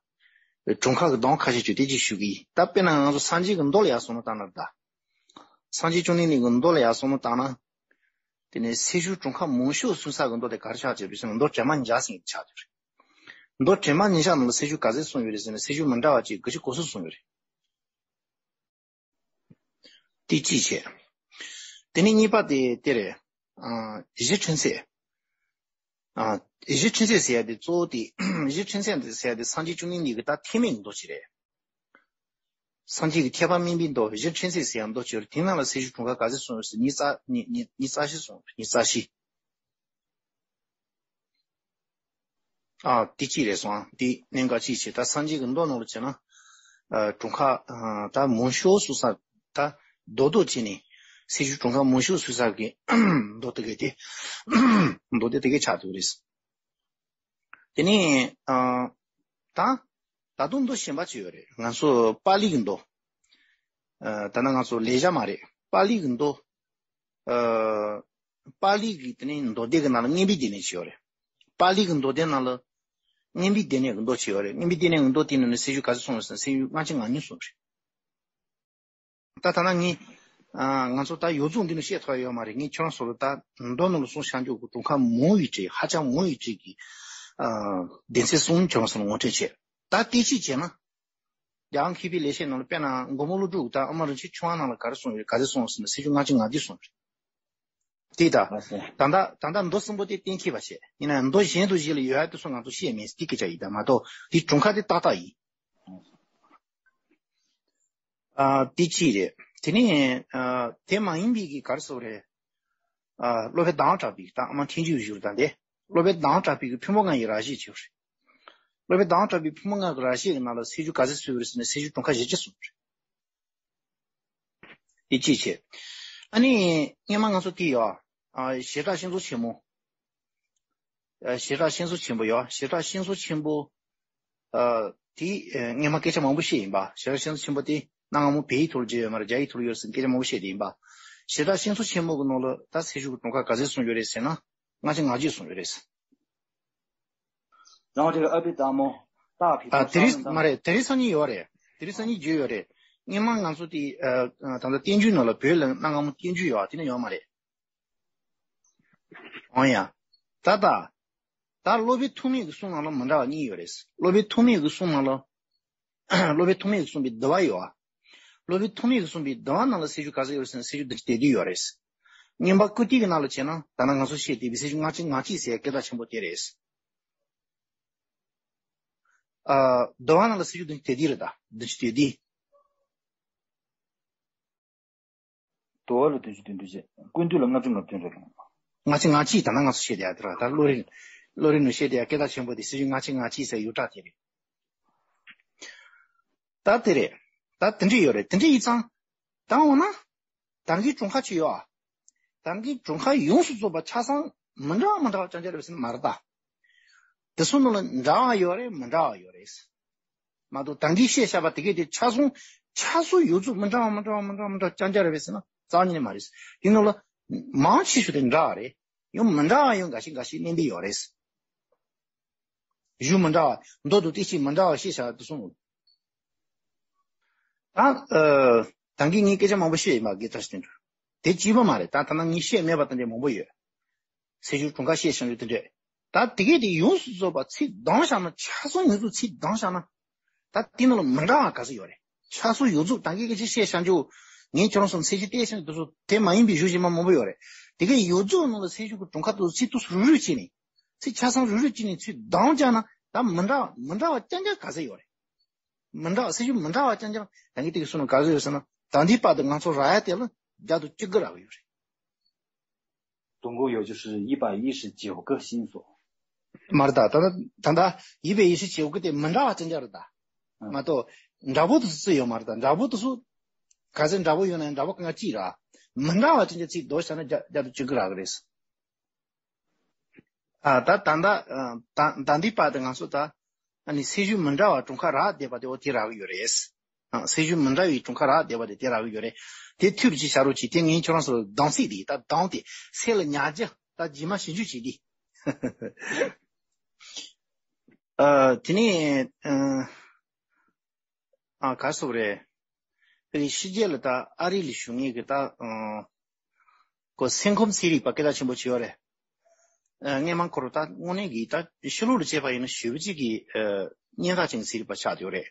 གྲངས་ཀ་གི་གདངས་ཁ་ཤས་ཅིག་དེ་ཅིག་ཞུ་གི་ཡིན། ད་དཔེར་ན་ང་ཚོ་སངས་རྒྱས་ཀྱི་མདོ་ལ་ཡར་སོང་ན་བཏང་ན་ད། སངས་རྒྱས་བཅོམ་ལྡན་འདས་ཀྱི་མདོ་ལ་ཡར་སོང་ན་བཏང་ན། དེ་ནས་སེམས་བྱུང་གྲངས་ཀ་མང་ཤོས་གསུངས་ས་གི་མདོ་དེ་ག་རེ་ཆགས་ཀྱི་རེད་ཟེར་ན་མདོ་བྱམས་པ་བརྒྱ་ཟེར་མཁན་ཆགས་ཀྱི་རེད། མདོ་དྲི་མ་ཉིན་ཞག་ནང་ལ་སེལ་ཆུ་ག་ཚད་གསུངས་ཡོད་རེད་ཟེར་ན། སེལ་ཆུ་མི་འདྲ་བ་ཅིག་དགུ་བཅུ་གོ་གསུམ་གསུངས་ཡོད་རེད། དེ་གཅིག་བྱས། དེ་ནས་གཉིས་པ་དེ་དེ་རེད། ཨ། གཞི་ཕྲན་ཚེགས། ཨ། གཞི་ཕྲན་ཚེགས་ཟེར་ཡ་དེ་གཙོ་བོ་དེ། གཞི་ཕྲན་ཚེགས་ཟེར་ཡ་དེ་སངས་རྒྱས་བཅུ་གཉིས་འདི་གི་ད་ཐེག་དམན་གྱི་མདོ་ཅིག་རེད། སངས་རྒྱས་ཀྱི་ཐེག་པ་དམན་པའི་མདོ། གཞི་ཕྲན་ཚེགས་ཟེར་ཡ་མདོ་ཅིག་ཡོད་རེད། དེ་ནང་ལ་སེལ་ཆུ་གྲངས་ཀ་ག་ཚད་གསུངས་ཡོད་ཟེར། ཉི་ཤུ་རྩ། ཉི་ཉི་ཉི་ཤུ་རྩ་བཞི་གསུངས་ཡོད་རེད། ཉི་ཤུ་རྩ་བཞི། ཨ། དེ་གཅིག་རེད་སོང་། དེ་གནད་འགག་གཅིག་བྱས། ད་སངས་རྒྱས་ཀྱི་མདོ་ནང་ལ་བྱས་ན། ཨ། གྲངས་ཀ་ཨ། ད་མང་ཤོས་སུ་ས། ད་རྡོག་རྡོག་བྱས་ནས་སེལ་ཆུ་གྲངས་ཀ་མང་ཤོས་སུ་ས་གི་མདོ་དེ་ག་དེ། མདོ་དེ་དེ་ག་ཆགས་འདུག་རེད། དེ་ནས་ཨ། ད་ད་དུང་མདོ་གཞན་པ་ཅིག་ཡོད་རེད། ང་ཚོ་པཱ་ལི་གི་མདོ། ཨ། ད་ནི་ང་ཚོ་ལེགས་སྦྱར་མ་རེད། པཱ་ལི་གི་མདོ། ཨ། པཱ་ལི་གི་དེ་ནས་མདོ་སྡེ་གི་ནང་ལ་མངོན་པའི་སྡེ་སྣོད་ཅིག་ཡོད་རེད། པཱ་ལི་གི་མདོ་སྡེ་ནང་ལ་མངོན་པའི་སྡེ་སྣོད་ཀྱི་མདོ་ཅིག་ཡོད་རེད། མངོན་པའི་སྡེ་སྣོད་ཀྱི་མདོ་དེ་ནང་ནས་སེལ་ཆུ་ག་ཚད་གསུངས་ཡོད་ཟེར་ན། སེལ་ཆུ་ལྔ་བཅུ་ང་གཉིས་གསུངས་རེད། ད་ད་ལྟ་ངས། ཨ། ང་ཚོ་ད་ཡོངས་རྫོགས་འདི་ནས་བཤད་ཐུབ་ཡ་ཡོད་མ་རེད། ངས་ཁྱོད་རང་ཚོ་ལ་ད་མདོ་ནང་ལ་གསུངས་བཞག་རྒྱུ་གི་གྲངས་ཀ་མང་བའི་གྲས། ཧ་ཅང་མང་བའི་གྲས་ཀྱི། ཨ། སྡེ་ཚན་གསུམ་ཁྱོད་རང་ཚོ་ལ་ངོ་སྤྲོད་བྱས། ད་དེ་གཅིག་བྱས་ན། རྒྱལ་དབང་མཁས་པའི་ལེགས་བཤད་ནང་ལ་དཔེར་ན་མགོན་པོ་ཀླུ་སྒྲུབ་དང་ཨ་མ་རིན་ཆེན་ཆོས་དབང་ནང་ལ་ག་རེ་གསུངས་ཡོད། ག་ཚད་གསུངས་ཟེར་ན། སེལ་ཆུ་ལྔ་བཅུ་ང་བརྒྱད་གསུངས་རེད། དེ་ད། ལགས་སོ། ད་ལྟ་ད་ལྟ་མདོ་གསུམ་པོ་དེ་གཏན་འཁེལ་བ་བྱས། ཡིན་ན་མདོ་གཞན་དུ་བཞི་ལ་ཡོད་ཡ་དེ་ཚོ་ང་ཚོ་བཤད་མེད། དེ་སྐད་ཆ་ཡིན། ད་མ་གཏོགས་དེ་གྲངས་ཀ་དེ་ཏག་ཏག་ཡིན། ཨ། དེ་གཅིག་རེད། དེ་ནས། ཨ། དེ་མ་ཡིན་པའི་གི་ག་རེ་ཟེར་དགོས་རེད། ཨ། སློབ་དཔོན་ཟླ་བ་གྲགས་པའི་གི། ད་ཨ་མ་ཐལ་འགྱུར་བཞུགས་ད་དེ། སློབ་དཔོན་ཟླ་བ་གྲགས་པའི་གི་ཕོ་མོ་ལྔ་ཡི་རབ་བཤད་ཅིག་ཡོད་རེད། སློབ་དཔོན་ཟླ་བ་གྲགས་པའི་ཕོ་མོ་ལྔ་གི་རབ་བཤད་ཀྱི་ནང་ལ་སེལ་ཆུ་ག་ཚད་གསུངས་ཡོད་རེད་ཟེར་ན། སེལ་ཆུ་གྲངས་ཀ་བཞི་བཅུ་གསུངས་རེད། དེ་གཅིག་བྱས། ཨ་ནི་སྔོན་མ་ང་ཚོ་དེ་ཡོད། ཨ། བྱེ་བྲག་བཤད་མཛོད་ཆེན་མོ། ཨ། བྱེ་བྲག་བཤད་མཛོད་ཆེན་པོ་ཡོད། བྱེ་བྲག་བཤད་མཛོད་ཆེན་པོ། ཨ། དེ། ཨ། སྔོན་མ་སྐད་ཆ་མང་པོ་བཤད་ཡིན་པ། བྱེ་བྲག་བཤད་མཛོད་ཆེན་པོ་དེ་གནའ་སྔ་མོ་བལ་ཡིག་ཐོག་ལ་བརྗོད་ཡོད་མ་རེད། རྒྱ་ཡིག་ཐོག་ལ་ཡོད་ཟེར་སྐད་ཆ་མང་པོ་བཤད་དེ་ཡིན་པ། བྱེ་བྲག་བཤད་མཛོད་ཆེན་མོ་གི་ནང་ལ་ད་སེལ་ཆུ་གི་གྲངས་ཀ་ག་ཚད་གསུངས་ཡོད་རེད་ཟེར་ན། ལྔ་བཅུ་ང་བརྒྱད་གསུངས་ཡོད་རེད། རང་དེ་ལ་ཨ་བི་ཏ་མོ། ཏ་བི། ཨ། དེ་རིང་མ་རེད། དེ་རིང་སང་ཉིན་ཡོད་རེད། དེ་རིང་སང་ཉིན་བརྗོད་ཡོད་རེད། སྔོན་མ་ང་ཚོ་དེ། ཨ། ད་ལྟ་བསྟན་བཅོས་ནང་ལ་བོད་ལ་གནའ་སྔ་མོ་བསྟན་བཅོས་ཡོད་པ་དེ་ནི་ཡོད་མ་རེད། འོ་ཡ། ད་ལྟ། ད་སློབ་དཔོན་ཐོགས་མེད་ཀྱི་གསུང་ནང་ལ་མི་འདྲ་བ་གཉིས་ཡོད་རེད། སློབ་དཔོན་ཐོགས་མེད་ཀྱི་གསུང་ནང་ལ། སློབ་དཔོན་ཐོགས་མེད་ཀྱིས་གསུངས་པའི་འདུལ་བ་ཡོད་པ། སློབ་དཔོན་ཐོགས་མེད་ཀྱིས་གསུངས་པའི་འདུལ་བ་ནང་ལ་སེལ་ཆུ་ག་ཚད་ཡོད་རེད་ཟེར་ན། སེལ་ཆུ་བདུན་ཅུ་དོན་བདུན་ཡོད་རེད། མངོན་པ་ཀིརྟི་གི་ནང་ལ་བྱས་ན། ད་ནང་ང་ཚོ་བཤད་བསྡད་པའི་སེལ་ཆུ་ལྔ་བཅུ་ང་གཅིག་ཟེར་ཡ་སྐད་གྲགས་ཆེན་པོ་དེ་རེད། ཨ། འདུལ་བ་ནང་ལ་སེལ་ཆུ་བདུན་ཅུ་དོན་བདུན་རེད། ད་བདུན་ཅུ་དོན་བདུན། འདུལ་བ་ལ་བདུན་ཅུ་དོན་བདུན་བྱས། ཀུན་བཏུས་ལ་ལྔ་བཅུ་ང་བདུན་རེད། ལྔ་བཅུ་ང་གཅིག། ད་ནང་ང་ཚོ་བཤད་བསྡད་ཡ་དེ་རེད། ད་བློ་རིག་བློ་རིག་ནང་བཤད་བསྡད་ཡ་སྐད་གྲགས་ཆེན་པོ་དེ་སེལ་ཆུ་ལྔ་བཅུ་ང་གཅིག་ཟེར་ཡོད་གྲགས་དེ་རེད། ད་དེ་རེད། ད་དེ་འདྲ་ཡོད་རེད། དེ་འདྲ་ཡིན་ཙང་། ད་འོ་ན། ད་གིན་གྲངས་ཀ་ཅིག་ཡོད་ཨ། ད་གིན་གྲངས་ཀ་ཡོངས་སུ་རྫོགས་པ་ཆ་ཚང་མི་འདྲ་བ་མི་འདྲ་བ་རྐྱང་རྐྱང་རེད་ཟེར་ན་མ་རེད་ད། དེ་ཚོ་ནང་ལ་འདྲ་བ་ཡོད་རེད། མི་འདྲ་བ་ཡོད་རེད། མ་གཏོགས་ད་གིན་བཤད་བཞག་པ་དེ་གས་དེ་ཆ་ཚང་། ཆ་ཚང་ཡོངས་རྫོགས་མི་འདྲ་བ་མི་འདྲ་བ་མི་འདྲ་བ་མི་འདྲ་བ་རྐྱང་རྐྱང་རེད་ཟེར་ན་རྩ་བ་ཉིད་ནས་མ་རེད། དེ་ནང་ལ་མང་ཆེ་ཤོས་དེ་འདྲ་བ་རེད། ཡང་མི་འདྲ་བ་ཡང་འགའ་ཤས་འགའ་ཤས་བསྣན་པའི་ཡོད་རེད། གཞུང་མི་འདྲ་བ། མདོ་དང་བསྟན་བཅོས་མི་འདྲ་བ་བཤད་བཞག་དེ་གསུངས། ད། ཨ། ད་གིན་ངས་སྐད་ཆ་མང་པོ་བཤད་ཡིན་པ་དགེ་ཐག་ཆོད་འགྲོ། དེ་གཅིག་པོ་མ་རེད། ད་ད་ནང་ངས་བཤད་མེད་པ་དེ་འདྲ་མང་པོ་ཡོད། སེལ་ཆུ་གྲངས་ཀ་བཤད་བཞག་རྒྱུ་དེ་འདྲ། ད་དེ་གས་དེ་ཡོངས་སུ་རྫོགས་པ་ཚིག་བསྡོམས་བཞག་ན། ཆ་ཚང་ཡོངས་རྫོགས་ཚིག་བསྡོམས་བཞག་ན། ད་དེ་ནང་ལ་མི་འདྲ་བ་ག་ཚོད་ཡོད་རེད། ཆ་ཚང་ཡོངས་རྫོགས་ད་གིན་སྐད་ཆ་བཤད་བཞག་རྒྱུ། ངས་ཁྱོད་རང་ཚོ་སེལ་ཆུ་བལྟས་བཞག་རྒྱུ་དེ་ཚོ་དེ་མ་ཡིན་པའི་གཞུང་གཞན་པ་མང་པོ་ཡོད་རེད། དེ་གས་ཡོངས་རྫོགས་ནང་ལ་སེལ་ཆུ་གི་གྲངས་ཀ་དེ་ཚོ་ཚིག་དེ་ཚོ་རུག་རུག་བྱས་ནས། ཚིག་ཆ་ཚང་རུག་རུག་བྱས་ནས་ཚིག་བསྡོམས་བྱས་ན་ད་མི་འདྲ་མི་འདྲ་བ་རྐྱང་རྐྱང་ག་ཚོད་ཡོད་རེད། མི་འདྲ་བ། སེལ་ཆུ་མི་འདྲ་བ་རྐྱང་རྐྱང་ད་གིན་དེ་གས་གསུངས་ན་ག་ཚོད་ཡོད་ཟེར་ན། ད་ལྟའི་བར་དུ་ང་ཚོ་རག་ཡ་དེ་ལ་བརྒྱ་དང་བཅུ་དགུ་རག་གི་ཡོད་རེད།总共有就是一百一十九个线索。 མ་རེད་ད། ད་ལྟ་ད་ལྟ་一百一十九个དེ་མི་འདྲ་བ་རྐྱང་རྐྱང་རེད་ད། ཨ། མ་གཏོགས་འདྲ་པོ་དེ་ཚོ་ཡོད་མ་རེད་ད། འདྲ་པོ་དེ་ཚོ་ག་ཚོད་འདྲ་པོ་ཡོད་ན་ཡང་འདྲ་པོ་གང་ག་གཅིག་རེད། མི་འདྲ་བ་རྐྱང་རྐྱང་ཚིག་བསྡོམས་བྱས་ན་བརྒྱ་བརྒྱ་དང་བཅུ་དགུ་རག་གི་རེད། ཨ། ད་ད་ལྟ་ཨ། ད་ད་འདི་བར་དུ་ང་ཚོ་ད་ཨ་ནི་སེལ་ཆུ་མི་འདྲ་བ་གྲངས་ཀ་རག་བསྡད་པ་དེ་འོ་དེ་རག་གི་ཡོད་རེད། ཨ། སེལ་ཆུ་མི་འདྲ་བའི་གྲངས་ཀ་རག་བསྡད་པ་དེ་དེ་རག་གི་ཡོད་རེད། དེ་ཐུབ་ཅིག་བྱ་རོགས་གྱིས། དེ་ངས་ཁྱོད་རང་ཚོ་ལ་སྡོམ་ཚིག་དེ་ད་སྡོམ་དེ་སེལ་ལ་ཉར་རྒྱུ་ད་རྗེས་མ་ཞིབ་འཇུག་བྱེད་དེ། ཨ། དེ་ནས་ཨ། ཨ། ག་རེ་ཟེར་དགོས་རེད། ཕ་གི་ཕྱི་རྒྱལ་ལ་ད་ཨ་རི་ལ་བཞུགས་མཁན་གྱི་ད་ཨ། ཁོ་སེམས་ཁམས་ཚན་རིག་པ་སྐད་གྲགས་ཆེན་པོ་ཅིག་ཡོད་རེད། ཨ་སྔས་མ་ཁོ་རང་ད་དངོས་གནས་ཀྱི་ད་ཕྱི་ལོགས་ལ་བྱས་པ་ཡིན་ན་ཞེ་པོ་ཅིག་གི་ཨ་སྙན་གྲགས་ཅན་གྱི་ཚན་རིག་པ་ཆགས་བསྡད་ཡོད་རེད།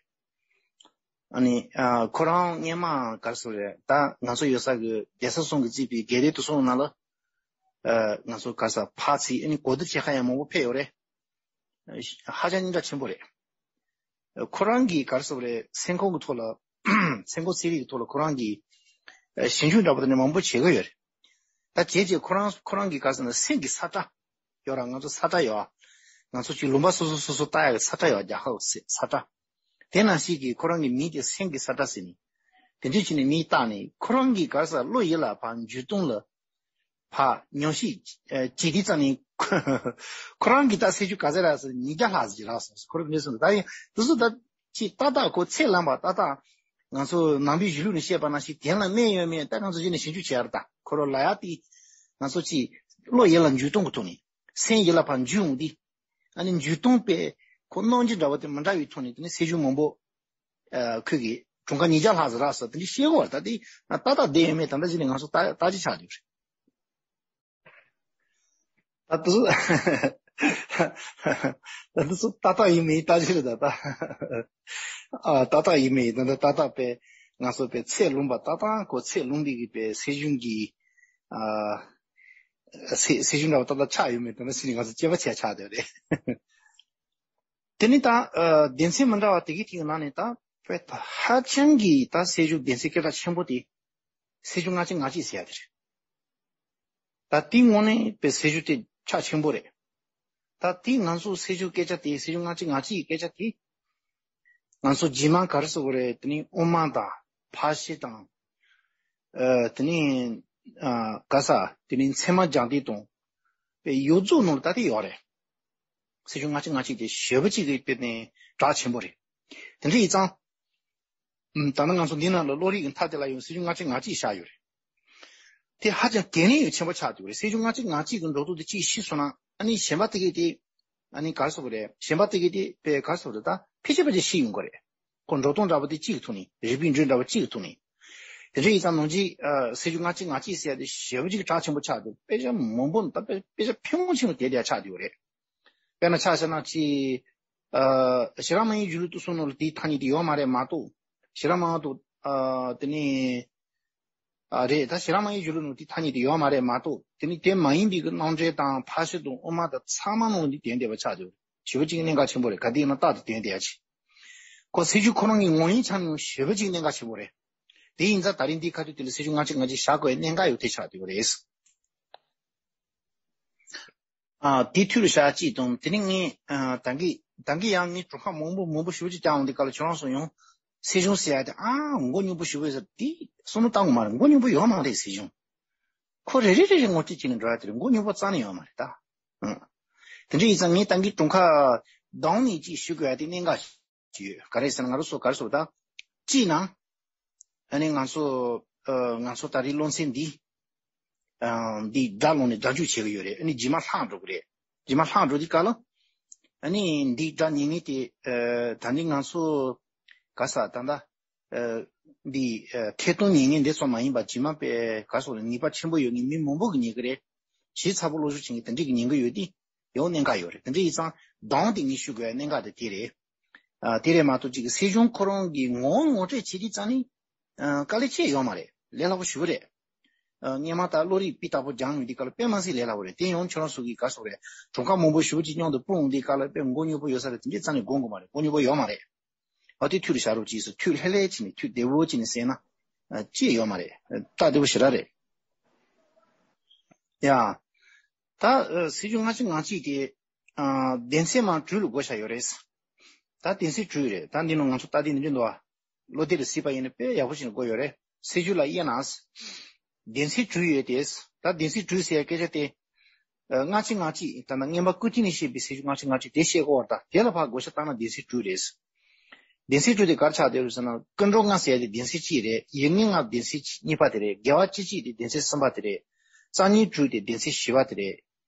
ཨ་ནི་ཨ་ཁོ་རང་སྔས་མ་ག་རེ་ཟེར་རེད། ད་ང་ཚོ་ཡོད་ས་གི་གདན་ས་གསུམ་གྱིས་གཙོས་པའི་དགེ་ལྡན་དུད་ཚང་ནང་ལ་ཨ་ང་ཚོ་ག་རེ་ཟེར་ཕར་ཚུར་ཨ་ནི་གོ་བསྡུར་བྱེད་མཁན་ཡང་མང་པོ་ཕེབས་ཡོད་རེད། ཧ་ཅང་སྙན་གྲགས་ཆེན་པོ་རེད། ཁོ་རང་གིས་ག་རེ་ཟེར་བ་རེད། སེམས་ཁོང་གི་ཐོག་ལ་སེམས་ཁོང་ཚན་རིག་གི་ཐོག་ལ་ཁོ་རང་གིས་ཞིབ་འཇུག་འདྲ་པོ་དེ་འདྲ་མང་པོ་བྱེད་ཀྱི་ཡོད་རེད། ད་བྱས་རྗེས་ཁོ་རང་ཁོ་རང་གིས་ག་རེ་ཟེར་ན་སེམས་ཀྱི་ས་ཁྲ་ཡོད་ར། ང་ཚོ་ས་ཁྲ་ཡོད། ང་ཚོ་ཅིག་ལུང་པ་སོ་སོ་སོ་སོ་ལྟ་ཡག་གི་ས་ཁྲ་ཡོད། རྒྱ་ཧོ་ས་ཁྲ། དེ་ནང་བཞིན་གྱི་ཁོ་རང་གི་མིང་དེ་སེམས་ཀྱི་ས་ཁྲ་ཟེར་ནས། དེ་འདྲ་བྱས་ནས་མིང་བཏགས་ནས་ཁོ་རང་གིས་ག་རེ་ཟེར་བློ་ཡིད་ལ་ཕར་འཇུག་སྟངས་ལ་ཕར་ཉམས་ཞིབ་ཨ་བྱེད་དུས་ཙམ་ནས་ཁོ་ཁོ་རང་གིས་ད་ཚེས་བཅུ་ག་ཚོད་རག་ཟེར། ཉིས་བརྒྱ་ལྷག་ཙམ་རག་སོང་། ཁོ་རང་གིས་གསུངས། ད་ཡིན་དུས་སུ་ད་ཅིག་ཏག་ཏག་ཁོ་ཚེ་ལམ་པ་ཏག་ཏག་ང་ཚོ་ནང་པའི་གཞུང་ལུགས་ནས་བཤད་པ་ནང་བཞིན་དོན་ལ་གནས་ཡོད་མེད་ད་ང་ཚོ་གཞི་ནས་ཞིབ་འཇུག་བྱེད་ཡ་རེད། ད་ཁོ་རང་ལབ་ཡ་དེ་ང་ཚོ་ཅིག་བློ་ཡིད་ལ་འཇུག་སྟངས་ཀྱི་ཐོག་ནས་སེམས་ཡིད་ལ་ཕར་འཇུག་འོང་དུས། ཨ་ནི་འཇུག་སྟངས་དཔེ་ཁོ་གནང་རྒྱུ་འདྲ་བོ་དེ་མི་འདྲ་བའི་ཐོག་ནས་དེ་ནི་ཚེས་བཅུ་མང་པོ་ཨ་ཁོས་ཀྱིས་གྲངས་ཀ་ཉིས་བརྒྱ་ལྷག་ཙམ་རག་སོང་། དེ་འདྲ་བཤད་ཀྱི་ཡོད་རེད། ད་དེ་ང་ཏག་ཏག་བསྡད་ཡོད་མེད་ད་ལྟ་གཞི་ནས་ང་ཚོ་ལྟ་ལྟ་ཅི་ཆགས་འདུག་རེད། ད་དེ་ཚོ་ད་དེ་ཚོ་ཏག་ཏག་ཡིན་མིན་ལྟ་ཅི་རེད། ད་ད་ཨ་ཏག་ཏག་ཡིན་མིན་ད་ད་ཏག་ཏག་དཔེ་ང་ཚོ་དཔེ་ཚེ་ལུང་པ་ཏག་ཏག་ཁོ་ཚེ་ལུང་པའི་གི་དཔེ་ཚེས་བཅུ་གི་ཨ་ཚེས་ཚེས་བཅུ་འདྲ་བོ་ཏག་ཏག་ཆགས་ཡོད་མེད་ད་ནི་སྲིད་ནས་ང་ཚོ་དཔྱད་པ་བྱས་ཆགས་བསྡད་རེད། དེ་ནི་ད་ཨ་སྡེ་ཚན་མི་འདྲ་བ་དེ་གའི་དེའི་ནང་ནས་ད་དཔེ་ད་ཧ་ཅང་གི་ད་ཚེས་བཅུ་སྡེ་ཚན་སྐད་གྲགས་ཆེན་པོ་དེ་ཚེས་བཅུ་ལྔ་གཅིག་ལྔ་གཅིག་ཟེར་ཡ་དེ་རེད། ད་དེའི་ངོས་ནས་དཔེ་ཚེས་བཅུ་དེ་ཆ་ཆེན་པོ་རེད། ད་དེ་ང་ཚོ་ཚེས་བཅུ་སྐད་ཆ་དེ་ཚེས་བཅུ་ལྔ་གཅིག་ལྔ་གཅིག་གི་སྐད་ཆ་དེ། ང་ཚོ་རྗེས་མ་ག་རེ་ཟེར་དགོས་རེད། དེ་ནི་དབུ་མ་དང་ཕར་ཕྱིན་དང་། ཨ་དེ་ནི་ཨ་ག་ས་དེ་ནི་ཚད་མ་སྦྱང་བརྡར་དང་། དཔེ་ཡོངས་རྫོགས་ནང་ལ་ད་དེ་ཡོད་རེད། ཚེས་བཅུ་ལྔ་གཅིག་ལྔ་གཅིག་དེ་ཞེ་པོ་ཅིག་གི་དཔེ་ནི་གྲགས་ཆེན་པོ་རེད། དེ་འདྲ་ཡིན་ཙང་། ཨམ་ད་ནི་ང་ཚོ་འདི་ནང་ལ་བློ་རིག་གི་མཐའ་དེ་ལ་ཡང་ཚེས་བཅུ་ལྔ་གཅིག་ལྔ་གཅིག་བཞག་ཡོད་རེད། དེ་ཧ་ཅང་གལ་གནད་ཡང་ཆེན་པོ་ཆགས་འདུག་རེད། ཚེས་བཅུ་ལྔ་གཅིག་ལྔ་གཅིག་གི་འགྲོ་ལུགས་དེ་གཅིག་ཤེས་སོང་ན་ཨ་ནི་གཞན་པ་དེ་གས་དེ་ཨ་ནི་ག་རེ་ཟེར་དགོས་རེད། གཞན་པ་དེ་གས་དེ་དཔེ་ག་རེ་ཟེར་དགོས་རེད། ད་ཕལ་ཆེར་ཕལ་ཆེར་ཤེས་ཡོང་གི་རེད། ཁོ་འགྲོ་སྟངས་འདྲ་པོ་དེ་གཅིག་གི་ཐོག་ནས་རིག་པའི་འགྲོས་འདྲ་པོ་གཅིག་གི་ཐོག་ནས། དེ་འདྲ་ཡིན་ཙང་ནང་གཅིག་ཨ་ཚེས་བཅུ་ལྔ་གཅིག་ལྔ་གཅིག་ཟེར་ཡ་དེ་ཞེ་པོ་ཅིག་གྲགས་ཆེན་པོ་ཆགས་འདུག་དཔེ་ཆ་མང་པོ་ད་དཔེ་དཔེ་ཆ་ཕལ་མོ་ཆེན་པོ་དེ་འདྲ་ཆགས་བསྡད་ཡོད་རེད། དཔེར་ན་ཆ་བཞག་ན་ཅིག་ཨ་ཤེས་རབ་མ་ཡིན་སྒྱུ་ལུས་དུད་གསུམ་ནང་ལ་དེའི་ཐ་སྙད་དེ་ཡོད་མ་རེད་མ་གཏོགས། ཤེས་རབ་མ་ཡིན་དུ་ཨ་དེ་ནི་ཨ་རེད། ད་ཤེས་རབ་མ་ཡིན་སྒྱུ་ལུས་ནང་དེའི་ཐ་སྙད་དེ་ཡོད་མ་རེད་མ་གཏོགས། དེ་ནི་དེ་མ་ཡིན་པའི་གི་རྣམ་འགྲེལ་དང་ཕར་ཕྱིན་དང་དབུ་མ་དང་ཚང་མ་ནང་ལ་འདི་དོན་བསྡད་པ་ཆགས་འདུག་ཞེ་པོ་ཅིག་གནད་འགག་ཆེན་པོ་རེད། ག་དེ་ཡིན་ན་རྟག་ཏུ་དོན་བསྡད་ཡ་ཅིག་ཁོ་ཚེས་བཅུ་ཁོ་རང་གི་ངོ་ཡིན་ཆ་ནས་ཞེ་པོ་ཅིག་གནད་འགག་ཆེན་པོ་རེད། དེ་ཡིན་ཙང་ད་རིང་འདིའི་ཁ་ཐུག་དེ་ལ་ཚེས་བཅུ་ལྔ་གཅིག་ལྔ་གཅིག་བཞག་དགོས་ཡ་གནད་འགག་ཡོད་དེ་ཆགས་འདུག་རེད། ཨ་དེ་མཐུད་ལ་བཞག་གཅིག་དང་དེ་ནི་ངས་ཨ་ད་གིན་ད་གིན་ཡང་ངས་གྲངས་ཀ་མང་པོ་མང་པོ་ཞེ་པོ་ཅིག་བསྐྱལ་འོང་དུས་སྐབས་ལ་ཁྱོད་རང་ཚོ་ཡང་ཚེས་བཅུ་ཟེར་ཡ་དེ་ཨ་མགོ་རྙོག་པོ་ཞེ་པོ་ཟེར་དེ་བསམ་བློ་བཏང་དགོས་མ་རེད། མགོ་རྙོག་པོ་ཡོད་མ་རེད། ཚེས་བཅུ་ཁོ་རེ་རེ་རེ་རེ་ངོ་སྤྲོད་བྱས་ནས་འགྲོ་ཡ་དེ་རེད། མགོ་རྙོག་པོ་རྩ་ནས་ཡོད་མ་རེད་ད། ཨ་དེ་འདྲ་ཡིན་ཙང་ངས་ད་གིན་གྲངས་ཀ་གདོང་ནས་ཅིག་ཞུ་དགོས་ཡ་དེ་གནད་འགག་ཅིག་ཡོད། ག་རེ་ཟེར་ན་ང་རང་ཚོ་ག་རེ་ཟེར་བ་ད་གཅིག་ན། ཨ་ནི་ང་ཚོ་ཨ་ང་ཚོ་ད་རེས་སློབ་ཚན་འདི་ཨ་འདི་སྒྲ་བླངས་ནས་སྒྲ་འཇུག་བྱེད་ཀྱི་ཡོད་རེད། ཨ་ནི་རྗེས་མ་ལྷག་འགྲོ་གི་རེད། རྗེས་མ་ལྷག་འགྲོ་དུས་སྐབས་ལ་ཨ་ནི་འདི་སྒྲ་ཉན་མཁན་དེ་ཨ་ད་ནི་ང་ཚོ་ག་ས་ད་ལྟ་ཨ་འདི་ཨ་ཐད་གཏོང་ཉན་མཁན་འདི་ཙམ་མ་ཡིན་པ་རྗེས་མ་པའི་ག་སོགས་ལ་ངེས་པ་ཆེན་པོ་ཡོད་མཁན་མི་མང་པོ་གིས་ཉན་གི་རེད། ཞིབ་ཚགས་པོ་བློ་གཟུ་བྱེད་མཁན་དེ་འདྲས་ཀྱིས་ཉན་གི་ཡོད་དེ། ཡང་གནད་འགག་ཡོད་རེད། དེ་འདྲ་ཡིན་ཙང་གདོང་དེ་ངས་ཞུ་དགོས་གནད་འགག་དེ་དེ་རེད། ཨ་དེ་རེད་མ་གཏོགས་ཅིག་ཚེས་བཅུ་ཁོ་རང་གི་ངོ་བོ་ངོ་སྤྲོད་བྱེད་དུས་ཙང་ནི་ཨ་དཀའ་ལས་ཆེ་ཡོད་མ་རེད། ལས་སླ་པོ་ཞེ་པོ་རེད། ཨ་སྔོན་མ་ད་བློ་རིག་སྤུས་དག་པོ་སྦྱངས་ཡོང་དུས་སྐབས་ལ་དཔེ་མ་སྲིད་ལས་སླ་པོ་རེད། དེ་ཡང་ཁྱོད་རང་ཚོ་གིས་ག་སོགས་རེད། གྲངས་ཀ་མང་པོ་ཞེ་པོ་ཅིག་མཉམ་དུ་སྤུངས་ཡོང་དུས་སྐབས་ལ་དཔེ་མགོ་རྙོག་པོ་ཡོད་ས་རེད། དེ་འདྲས་ཙང་ནི་དགོངས་དགོས་མ་རེད། མགོ་རྙོག་པོ་ཡོད་མ་རེད། འོ་དེ་ཐུགས་ལ་བཞག་རོགས་གྱིས་སོ། ཐུགས་ལྷོད་ལྷོད་བྱས་ནས་ཐུགས་བདེ་བོ་བྱས་ནས་གསན་ན། ཨ་ཅི་ཡོད་མ་རེད། སྟབས་བདེ་བོ་ཞེ་དྲག་རེད། ཡ། ད་ཨ་ཚེས་བཅུ་ལྔ་གཅིག་ལྔ་གཅིག་དེ་ཨ་སྡེ་ཚན་མ་དྲུག་ལ་བགོ་བཞག་ཡོད་རེད། ད་སྡེ་ཚན་དྲུག་རེད། ད་འདི་ནང་ང་ཚོ་ལྟ་དེ་འདི་འདྲ་འདུག་ཨ། བློ་གཏད་ལ་གཟིགས་པ་ཡིན་ན་དཔེ་ཡག་པོ་ཞིག་བགོ་ཡོད་རེད། ཚེས་བཅུ་ལ་དབྱེ་ན། སྡེ་ཚན་དྲུག་ཡོད་དེ། ད་སྡེ་ཚན་དྲུག་ཟེར་ཡ་སྐད་ཆ་དེ། ཨ་ལྔ་གཅིག་ལྔ་གཅིག་ད་ནི་སྔོན་མ་སྐུལ་ཐིག་ནས་བཤད་པའི་ཚེས་བཅུ་ལྔ་གཅིག་ལྔ་གཅིག་དེ་བཤད་དགོས་པ་རེད། ད་དེ་ལ་ཕར་བགོ་བཤའ་བཏང་ན་སྡེ་ཚན་དྲུག་རེད། སྡེ་ཚན་དྲུག་དེ་ག་རེ་ཆགས་བསྡད་ཡོད་ཟེར་ན། སྐུ་འགྲོ་ལྔ་ཟེར་ཡ་དེ་སྡེ་ཚན་གཅིག་རེད། ཡིག་ངག་ལྔ་སྡེ་ཚན་གཉིས་པ་དེ་རེད། དགེ་བ་བཅུ་གཅིག་དེ་སྡེ་ཚན་གསུམ་པ་དེ་རེད། རྩ་རྙིང་དྲུག་དེ་སྡེ་ཚན་བཞི་པ་དེ་རེད།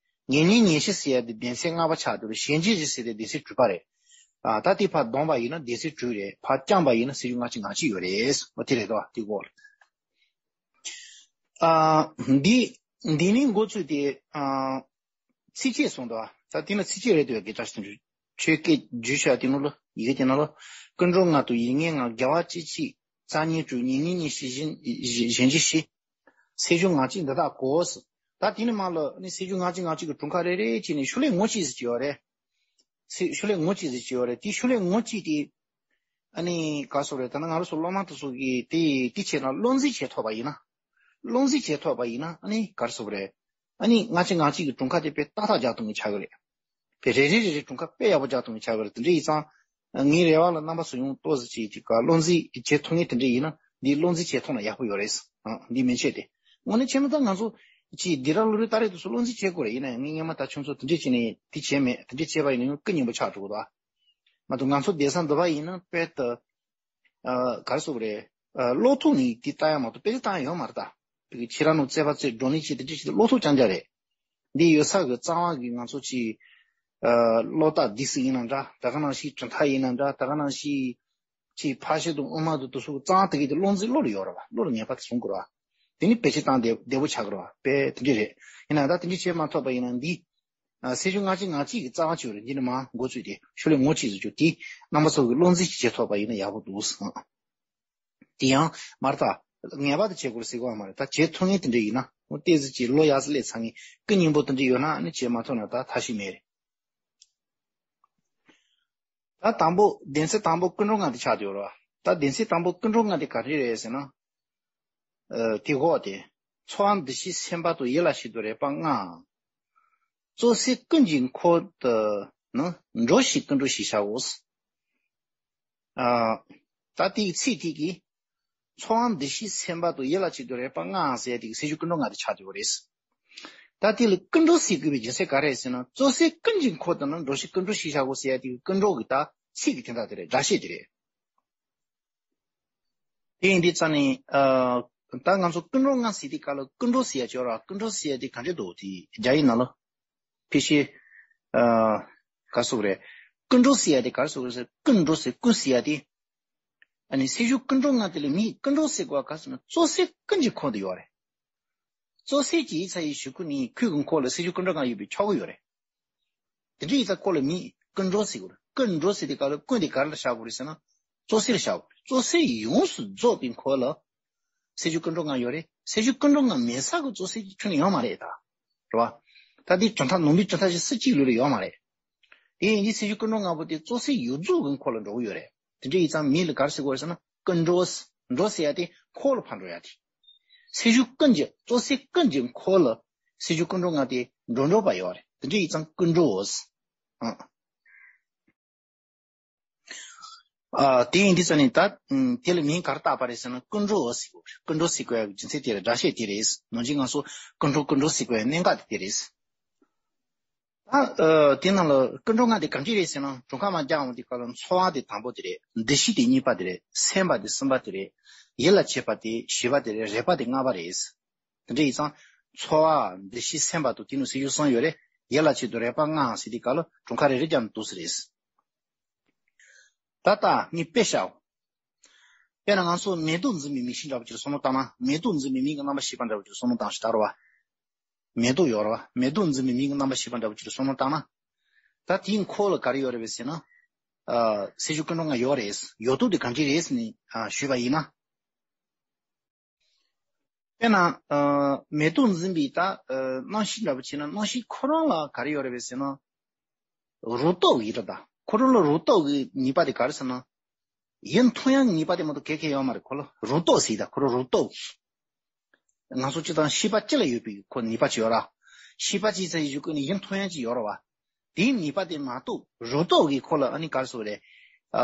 ཉེ་ཉོན་ཉེར་བཞི་ཟེར་ཡ་དེ་སྡེ་ཚན་ལྔ་པ་ཆགས་འདུག་རེད། གཞན་བརྗེ་བཞི་ཟེར་དེ་སྡེ་ཚན་དྲུག་པ་རེད། ཨ་ད་དེ་ཕར་བསྡོམས་པ་ཡིན་ན་སྡེ་ཚན་དྲུག་རེད། ཕར་རྐྱངས་པ་ཡིན་ན་ཚེས་བཅུ་ལྔ་གཅིག་ལྔ་གཅིག་ཡོད་རེད། འོ་དེ་རེད་དོ། དེ་གོ། ཨ་འདི་འདི་ནི་འགོ་ཚུགས་ཏེ་ཨ་ ཚིགས་བཅད་གསུངས་འདུག་ཨ། ད་དེ་ལ་ཚིགས་བཅད་རེད་འདུག་ག་གི་ད་ཞིག་དེ་འདྲ་ཆོས་སྐད་བརྗོད་བྱ་དེ་ནང་ལ་ཡི་གེ་དེ་ནང་ལ། ཀུན་འགྲོ་ལྔ་དང་ཡིད་ངེས་ལྔ། རྒྱལ་བ་གཅིག་ཆིག་རྩ་གཉིས་དྲུག་ཉེ་གཉིས་གཉིས་བཞི་གཞན་གཞན་བཞི་བཞི། ཚེས་བཅུ་ང་གཅིག་འདི་དག་གོ། ད་དེ་ནས་མར་ལ་ནི་ཚེས་བཅུ་ང་གཅིག་ང་གཅིག་གི་དྲུང་ཁག་རེ་རེ་བྱས་ནས་ཤོ་ལོ་ཀ་ངོ་གཅིག་ཟེར་གྱི་ཡོད་རེད། ཚེས་ཤོ་ལོ་ཀ་ངོ་གཅིག་ཟེར་གྱི་ཡོད་རེད། དེ་ཤོ་ལོ་ཀ་ངོ་གཅིག་དེ། ཨ་ནི་ག་རེ་ཟེར་དགོས་རེད། ད་ནི་ང་རང་ཚོ་སློབ་མ་དེ་ཚོ་གིས་དེ་དེ་བྱས་ན་བློ་འཛིན་བྱེད་ཐུབ་པ་ཡིན་ན། བློ་འཛིན་བྱེད་ཐུབ་པ་ཡིན་ན་ཨ་ནི་ག་རེ་ཟེར་དགོས་རེད། ཨ་ནི་ང་གཅིག་ང་གཅིག་གི་དྲུང་ཁག་དེ་དཔེ་ཏག་ཏག་རྒྱག་ཐུབ་མཁན་ཆགས་ཀྱི་རེད། དཔེ་རེ་རེ་རེ་རེ་དྲུང་ཁག་དཔེ་ཡག་པོ་རྒྱག་ཐུབ་མཁན་ཆགས་ཀྱི་རེད། དེ་འདྲ་ཡིན་ཙང་། ངའི་རེ་བ་ལ་རྣམ་པ་ཚོ་ཡོངས་ཏོག་ཙམ་ཅིག་ཅིག་ག་བློ་འཛིན་བྱེད་ཐུབ་མཁན་དེ་འདྲ་ཡིན་ན་འདི་བློ་འཛིན་བྱེད་ཐུབ་ན་ཡག་པོ་ཡོད་རེད། ཨ་འདི་མན་ཆད་དེ། དངོས་གནས་བྱས་ན་ད་ང་ཚོ་ཅིག་སྡིག་ར་བློ་རིག་སྟ་རེ་དེ་ཚོ་བློ་འཛིན་བྱེད་དགོས་རེད། ཡིན་ན་ཡང་ངས་སྔོན་མ་ད་ཁྱོད་ཚོ་དེ་འདྲས་བྱས་ནས་དེ་བྱས་མེད་དེ་འདྲས་བྱས་པ་ཡིན་ན་ཡང་སྐུ་ཉིན་པོ་ཆགས་འགྲོ་གི་འདུག་ཨ། མ་གཏོགས་ང་ཚོ་བསྡད་ས་འདི་པ་ཡིན་ན་དཔེ་ད། ཨ་ག་རེ་ཟེར་དགོས་རེད། ཨ་བློ་ཐུག་ནས་དེ་ལྟ་ཡ་མ་གཏོགས་དཔེ་ཆ་ལྟ་ཡ་ཡོད་མ་རེད་ད། དེ་གི་ཁྱེད་རང་ནང་རྩོད་པ་རྩོད་བགྲོ་གླེང་བྱེད་དེ་འདྲ་བྱེད་དེ་བློ་ཐུག་རྐྱང་རྐྱང་རེད། འདི་ཡོད་ས་གི་གཙང་བ་གི་ང་ཚོ་ཅིག་ཨ་བློ་རྟགས་འདི་སྲིད་ཡིན་ན་འདྲ། ད་ག་ནང་བཞིན་གྲུབ་མཐའ་ཡིན་ན་འདྲ། ད་ག་ནང་བཞིན་ཅིག་ཕར་ཕྱིན་དང་དབུ་མ་དང་དེ་ཚོ་གི་གཙང་བ་དེ་གི་དེ་བློ་འཛིན་བློ་ལ་ཡོད་རེད་བ། བློ་ལ་ངེས་པ་དེ་བཟུང་དགོས་རེད་བ། དེ་ནི་བེད་སྤྱོད་བཏང་བདེ་བདེ་པོ་ཆགས་ཀྱི་རེད་བ། དཔེ་དེ་འདྲ་རེད། ཡིན་ན་ད་དེ་འདྲ་བྱེད་མ་ཐུབ་པ་ཡིན་ན་འདི། ཨ་ཚེས་བཅུ་ང་གཅིག་ང་གཅིག་གི་རྩ་བ་གཅིག་རེད། འདི་ནི་མ་འགོ་བཙུགས་ཏེ་ཤོ་ལོ་ཀ་ངོ་གཅིག་ཟེར་རྒྱུ་དེ་རྣམ་པ་ཚོ་གི་བློ་འཛིན་ཅིག་བྱེད་ཐུབ་པ་ཡིན་ན་ཡག་པོ་འདུག་ཟེར། དེ་ཡང་མ་རེད་ད། ངེས་པར་དུ་བྱེད་དགོས་ཟེར་གི་མ་རེད། ད་བྱེད་ཐུབ་མཁན་དེ་འདྲ་ཡིན་ན་འོ་ཏོག་ཙམ་ཅིག་བློ་ཡག་ཙམ་སླེབས་ཚར་མཁན་སྐུ་མཉེན་པོ་དེ་འདྲ་ཡོད་ན་ཨ་ནི་བྱེད་མ་ཐུབ་ན་ད་ཐབས་ཤེས་མེད་རེད། ད་དང་པོ་སྡེ་ཚན་དང་པོ་ཀུན་འགྲོ་ལྔ་དེ་ཆགས་བསྡད་ཡོད་རེད་བ། ད་སྡེ་ཚན་དང་པོ་ཀུན་འགྲོ་ལྔ་དེ་ག་རེ་རེད་ཟེར་ན། ཨ་དེ་གོ་དེ། ཚོར་བ་འདུ་ཤེས་སེམས་པ་དང་ཡིད་ལ་བྱེད་དུ་རེག་པ་ལྔའམ། རྩོལ་སེམས་ཀུན་གྱི་འཁོར་དུ་ནི་འགྲོ་ཞིང་ཀུན་འགྲོ་ཞེས་བྱའོ། ཨ་ད་དེའི་ཚིག་དེ་གིས། ཚོར་བ་འདུ་ཤེས་སེམས་པ་དང་ཡིད་ལ་བྱེད་དུ་རེག་པ་ལྔའམ་ཟེར་ཡ་དེ་གི་ཚེས་བཅུ་ཀུན་འགྲོ་ལྔ་དེ་ཆགས་བསྡད་ཡོད་རེད། ད་དེ་ལ་ཀུན་འགྲོ་ཟེར་དགོས་པའི་རྒྱུ་མཚན་ག་རེ་རེད་ཟེར་ན། རྩོལ་སེམས་ཀུན་གྱི་འཁོར་དུ་ནི་འགྲོ་ཞིང་ཀུན་འགྲོ་ཞེས་བྱའོ་ཟེར་ཡ་དེ་གི་ཀུན་འགྲོ་གི་ད་ཚིག་གི་དོན་དག་དེ་རེད། སྒྲ་བཤད་དེ་རེད། དེ་ཡིན་དུས་ཙང་ནས་ཨ་ད་ང་ཚོ་ཀུན་འགྲོ་ལྔ་ཟེར་དུས་སྐབས་ལ་ཀུན་འགྲོ་ཟེར་ཡ་ཅིག་ཡོད་རེད་བ། ཀུན་འགྲོ་ཟེར་ཡ་དེ་ག་འདྲ་འདུག་དེ་རྒྱ་ཡིག་ནང་ལ་ཕལ་ཆེར་ཨ་ག་རེ་ཟེར་དགོས་རེད། ཀུན་འགྲོ་ཟེར་ཡ་དེ་ག་རེ་ཟེར་དགོས་རེད་ཟེར། ཀུན་འགྲོ་ཟེར་ཀུན་ཟེར་ཡ་དེ། ཨ་ནི་ཚེས་བཅུ་ཀུན་འགྲོ་ལྔ་དེ་ལ་མིང་ཀུན་འགྲོ་ཟེར་དགོས་པ་ག་རེ་ཟེར་ན། རྩོལ་སེམས་ཀུན་གྱི་འཁོར་དུ་ཡོད་རེད། རྩོལ་སེམས་ཀྱི་ཡིག་ཚ་ཡི་གཞུག་གུ་ནས་ཁོའི་གི་འཁོར་ལ་ཚེས་བཅུ་ཀུན་འགྲོ་ལྔ་ཡོད་པའི་ཆགས་ཀྱི་ཡོད་རེད། དེ་འདྲ་ཡིན་ཙང་ཁོ་ལ་མིང་ཀུན་འགྲོ་ཟེར་དགོས་རེད། ཀུན་འགྲོ་ཟེར་དུས་སྐབས་ལ་ཀུན་དེ་ག་རེ་ལ་བཞག་དགོས་རེད་ཟེར་ན། རྩོལ་སེམས་ལ་བཞག་དགོས་རེད། རྩོལ་སེམས་ཡོངས་སུ་རྫོགས་པའི་འཁོར་ལ་ཚེས་བཅུ་ཀུན་འགྲོ་ལྔ་ཡོད་རེད། ཚེས་བཅུ་ཀུན་འགྲོ་ལྔ་མེད་ས་གི་རྩོལ་སེམས་ཀྱི་ཁྱོན་ནས་ཡོད་མ་རེད་ད། རེད་བ། ད་འདི་གྲུབ་མཐའ་ནང་པའི་གྲུབ་མཐའ་ཞིག་སུ་གཅིག་ལུས་ལ་ཡོད་མ་རེད། དེ་ཡིན་དུས་ཚེས་བཅུ་ཀུན་འགྲོ་ལྔ་པོ་དེ་རྩོལ་སེམས་ཡོངས་རྫོགས་ཀྱི་འཁོར་ལ་འགྲོ་གི་ཡོད་རེད། དེ་འདྲ་ཡིན་ཙང་མིང་ལ་ག་རེ་ཟེར་དགོས་རེད་ཟེར་ན་ཀུན་འགྲོ། འགྲོ་ཟེར་ཡ་དེ་འཁོར་ལ་ཕར་འགྲོ་ཡ་དེ། ཚེས་བཅུ་ཀུན་གྱི་རྩོལ་སེམས་ཀུན་གྱི་འཁོར་ལ་ཚེས་བཅུ་ཀུན་འགྲོ་ལྔ་དེ་འགྲོ་འགྲོ་བ་ཡོད་རེད། དེ་འདྲ་ཡིན་ཙང་ཀུན་འགྲོ། ཨ་དེ་ཡིན་དུས་ཙང་ནས་ད་དེ་ལ་མིང་ག་རེ་བཏགས་པ་རེད་ཟེར་ན་ཀུན་འགྲོ་ཟེར་དགོས་རེད། ཀུན་འགྲོ་ཟེར་དགོས་ཡ་གི་རྒྱུ་མཚན་དེ་རེད། སྒྲ་བཤད་དེ་རེད། ནང་བཞིན་ང་ཚོ་ཀུན་འགྲོ་ཀུན་འགྲོ་ཟེར་དགོས་ཡ་གནད་འགག་དེ་དེ་རེད། ད་ཨ་དེ་ནང་ལ་ཀུན་འགྲོ་ལྔ་དེ་གང་ཅི་རེད་ཟེར་ན། དྲུང་ཁག་མར་རྒྱག་འོང་དུས་སྐབས་ལ་ཚོར་བ་དེ་དང་པོ་དེ་རེད། འདུ་ཤེས་དེ་གཉིས་པ་དེ་རེད། སེམས་པ་དེ་གསུམ་པ་དེ་རེད། ཡིད་ལ་བྱེད་པ་དེ་བཞི་པ་དེ་རེད། རེག་པ་དེ་ལྔ་པ་རེད། དེ་འདྲ་ཡིན་ཙང་ཚོར་བ་འདུ་ཤེས་སེམས་པ་དང་དེ་ནང་ཚེས་བཅུ་གསུམ་ཡོད་རེད། ཡིད་ལ་བྱེད་དུ་རེག་པ་ལྔའམ་ཟེར་དུས་སྐབས་ལ་དྲུང་ཁག་རེ་རེ་རྒྱག་ན་འདུག་ས་རེད། ད་ལྟ་ངས་དཔེ་བཞག་འོ། དཔེར་ན་ང་ཚོ་མེ་ཏོག་འཛིན་པའི་མིག་ཤེས་འདྲ་པོ་ཅིག་ལ་བསམ་བློ་བཏང་ན། མེ་ཏོག་འཛིན་པའི་མིག་གི་རྣམ་པར་ཤེས་པ་འདྲ་པོ་ཅིག་ལ་བསམ་བློ་བཏང་ཞིག་ད་རེད་བ། མེ་ཏོག་ཡོད་རེད་བ། མེ་ཏོག་འཛིན་པའི་མིག་གི་རྣམ་པར་ཤེས་པ་འདྲ་པོ་ཅིག་ལ་བསམ་བློ་བཏང་ན། ད་དེའི་འཁོར་ལ་ག་རེ་ཡོད་རེད་པས་ཟེར་ན། ཨ་ཚེས་བཅུ་ཀུན་འགྲོ་ལྔ་ཡོད་རེད། ཡོད་དོ་དེ་གང་ཅི་རེད་ཟེར་ནས་ཨ་ཞུས་པ་ཡིན་ན། དཔེར་ན་ཨ་མེ་ཏོག་འཛིན་པའི་ད་ཨ་རྣམ་ཤེས་འདྲ་པོ་བྱས་ན་རྣམ་ཤེས་ཁོ་རང་ལ་ག་རེ་ཡོད་རེད་པས་ཟེར་ན། རང་རྟོགས་ཡིན་ར་ད། ཁོ་རང་ལ་རང་རྟོགས་ཀྱི་ནུས་པ་དེ་ག་རེ་ཟེར་ན། ཡིད་མཐོང་ཡག་ནུས་པ་དེ་མ་གཏོགས་ག་གེ་ཡོད་མ་རེད། ཁོ་ལ་རང་རྟོགས་ཟེར་ད། ཁོ་རང་རང་རྟོགས། ང་ཚོ་སྤྱིར་བཏང་ཤེས་པ་སྤྱི་ལ་ཡོད་པའི་ཁོ་ནུས་པ་ཅིག་ཡོད་ར། ཤེས་པ་ཅིག་ཚ་ཡི་གཞུག་གུ་ནས་ཡིད་མཐོང་ཡག་ཅིག་ཡོད་ར་བ། དེའི་ནུས་པ་དེ་མ་གཏོགས་རང་རྟོགས་ཀྱི་ཁོ་ལ་ཨ་ནི་ག་རེ་ཟེར་དགོས་རེད། ཨ་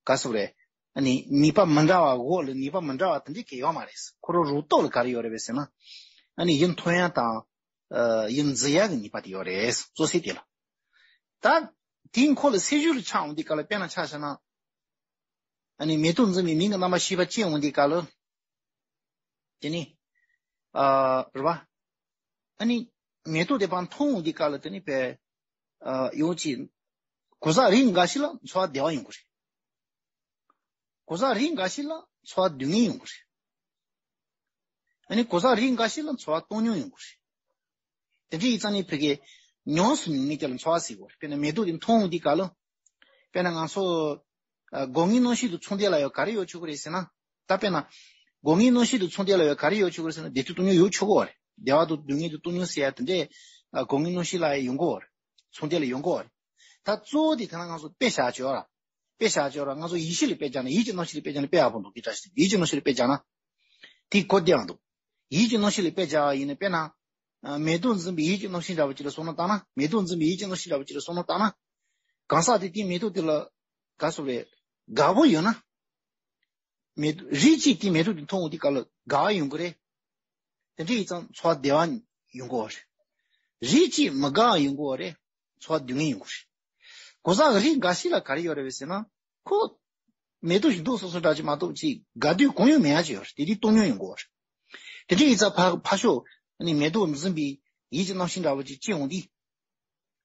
ག་རེ་ཟེར་དགོས་རེད། ཨ་ནི་ནུས་པ་མི་འདྲ་བ། འོག་ལ་ནུས་པ་མི་འདྲ་བ་དེ་འདྲ་ག་གེ་ཡོད་མ་རེད། ཁོ་རང་རང་རྟོགས་ལ་ག་རེ་ཡོད་རེད་པས་ཟེར་ན། ཨ་ནི་ཡིད་མཐོང་ཡག་དང་། ཨ་ཡིད་འཛིན་ཡག་གི་ནུས་པ་དེ་ཡོད་རེད། རྩོལ་སེམས་དེ་ལ། ད་དེའི་འཁོར་ལ་ཚེས་བཅུ་ལ་ཆགས་འོང་དུས་སྐབས་ལ་དཔེར་ན་ཆ་བཞག་ན། ཨ་ནི་མེ་ཏོག་འཛིན་པའི་མིག་གི་རྣམ་པར་ཤེས་པ་སྐྱེ་འོང་དུས་སྐབས་ལ། དེ་ནི། ཨ་རེད་བ། ཨ་ནི་མེ་ཏོག་དེ་ཕར་མཐོང་འོང་དུས་སྐབས་ལ་དེ་ནི་དཔེ། ཨ་ཡོང་ཅིག་གོ་ས་རིགས་འགའ་ཞིག་ལ་ཚོར་བ་བདེ་བ་ཡོང་གི་རེད། གོ་ས་རིགས་འགའ་ཞིག་ལ་ཚོར་བ་སྡུག་བསྔལ་ཡོང་གི་རེད། ཨ་ནི་གོ་ས་རིགས་འགའ་ཞིག་ལ་ཚོར་བ་བཏང་སྙོམས་ཡོང་གི་རེད། དེ་འདྲ་ཡིན་ཙང་ནི་ཕ་གི། ཉུང་སུ་ཉུང་ངེས་དེ་ལ་ཚོར་བ་ཟེར་གོ་རེད། དཔེར་ན་མེ་ཏོག་དེ་མཐོང་འོང་དུས་སྐབས་ལ། དཔེར་ན་ང་ཚོ་ཨ་སྒོ་ངའི་གནམ་གཤིས་དང་མཚུངས་ལྡན་ལ་ཡང་ག་རེ་ཡོད་ཆོག་གི་རེད་ཟེར་ན། ད་དཔེར་ན་སྒོ་ངའི་གནམ་གཤིས་དང་མཚུངས་ལྡན་ལ་ཡང་ག་རེ་ཡོད་ཆོག་གི་རེད་ཟེར་ན། བདེ་སྡུག་སྟོང་ཉུང་ཡོད་ཆོག་གི་རེད། བདེ་བ་དང་སྡུག་བསྔལ་དང་སྟོང་ཉུང་ཟེར་ཡ་དེ་འདྲས་ཨ་སྒོ་ངའི་གནམ་གཤིས་ལ་ཡང་ཡོང་གི་རེད། མཚུངས་ལྡན་ལ་ཡོང་གི་རེད། ད་གཙོ་བོ་དེ་དེ་ན་ང་ཚོ་དཔེ་བཞག་ཆོག་ར། དཔེ་བཞག་ཆོག་ར། ང་ཚོ་ཡིད་བྱེད་ལ་དཔེ་བཞག་ན། ཡིད་ཀྱི་རྣམ་ཤེས་ལ་དཔེ་བཞག་ན་དཔེ་ཡག་པོ་འདུག་གི་འདྲ་ཞིག་ཡིད་ཀྱི་རྣམ་ཤེས་ལ་དཔེ་བཞག་ན། དེ་གོ་བདེ་བ་འདུག་ཡིད་ཀྱི་རྣམ་ཤེས་ལ་དཔེ་བཞག་པ་ཡིན་ན། དཔེར་ན། ཨ་མེ་ཏོག་འཛིན་པའི་ཡིད་ཀྱི་རྣམ་ཤེས་འདྲ་བོ་ཅིག་ལ་བསམ་བློ་བཏང་ན། མེ་ཏོག་འཛིན་པའི་ཡིད་ཀྱི་རྣམ་ཤེས་འདྲ་བོ་ཅིག་ལ་བསམ་བློ་བཏང་ན། གང་ཟག་དེ་དེའི་མེ་ཏོག་དེ་ལ་དགའ་སོ་རེད། དགའ་པོ་ཡོད་ན། མེ་ཏོག་རིགས་གཅིག་དེའི་མེ་ཏོག་དེ་མཐོང་འོང་དུས་སྐབས་ལ་དགའ་བ་ཡོང་གི་རེད། དེ་འདྲ་ཡིན་ཙང་ཚོར་བ་བདེ་བ་ཡོང་གི་ཡོད་རེད། རིགས་གཅིག་མི་དགའ་བ་ཡོང་གི་ཡོད་རེད། ཚོར་བ་སྡུག་བསྔལ་ཡོང་གི་རེད། གང་ཟག་གི་རིགས་འགའ་ཞིག་ལ་ག་རེ་ཡོད་རེད་ཟེར་ན། ཁོ་མེ་ཏོག་བཞིན་མདོག་སོ་སོ་འདྲ་ཅིག་མ་གཏོགས་ཅིག་དགའ་དུས་གང་ཡང་མེད་ཡ་ཅིག་ཡོད་རེད། དེ་དུས་སྟོང་ཉུང་ཡོང་གི་ཡོད་རེད། དེ་འདྲ་ཡིན་ཙང་ཕ་ཕར་ཕྱོགས་ནི་མེ་ཏོག་འཛིན་པའི་ཡིད་ཀྱི་རྣམ་ཤེས་འདྲ་བོ་ཅིག་སྐྱེ་འོང་དུས།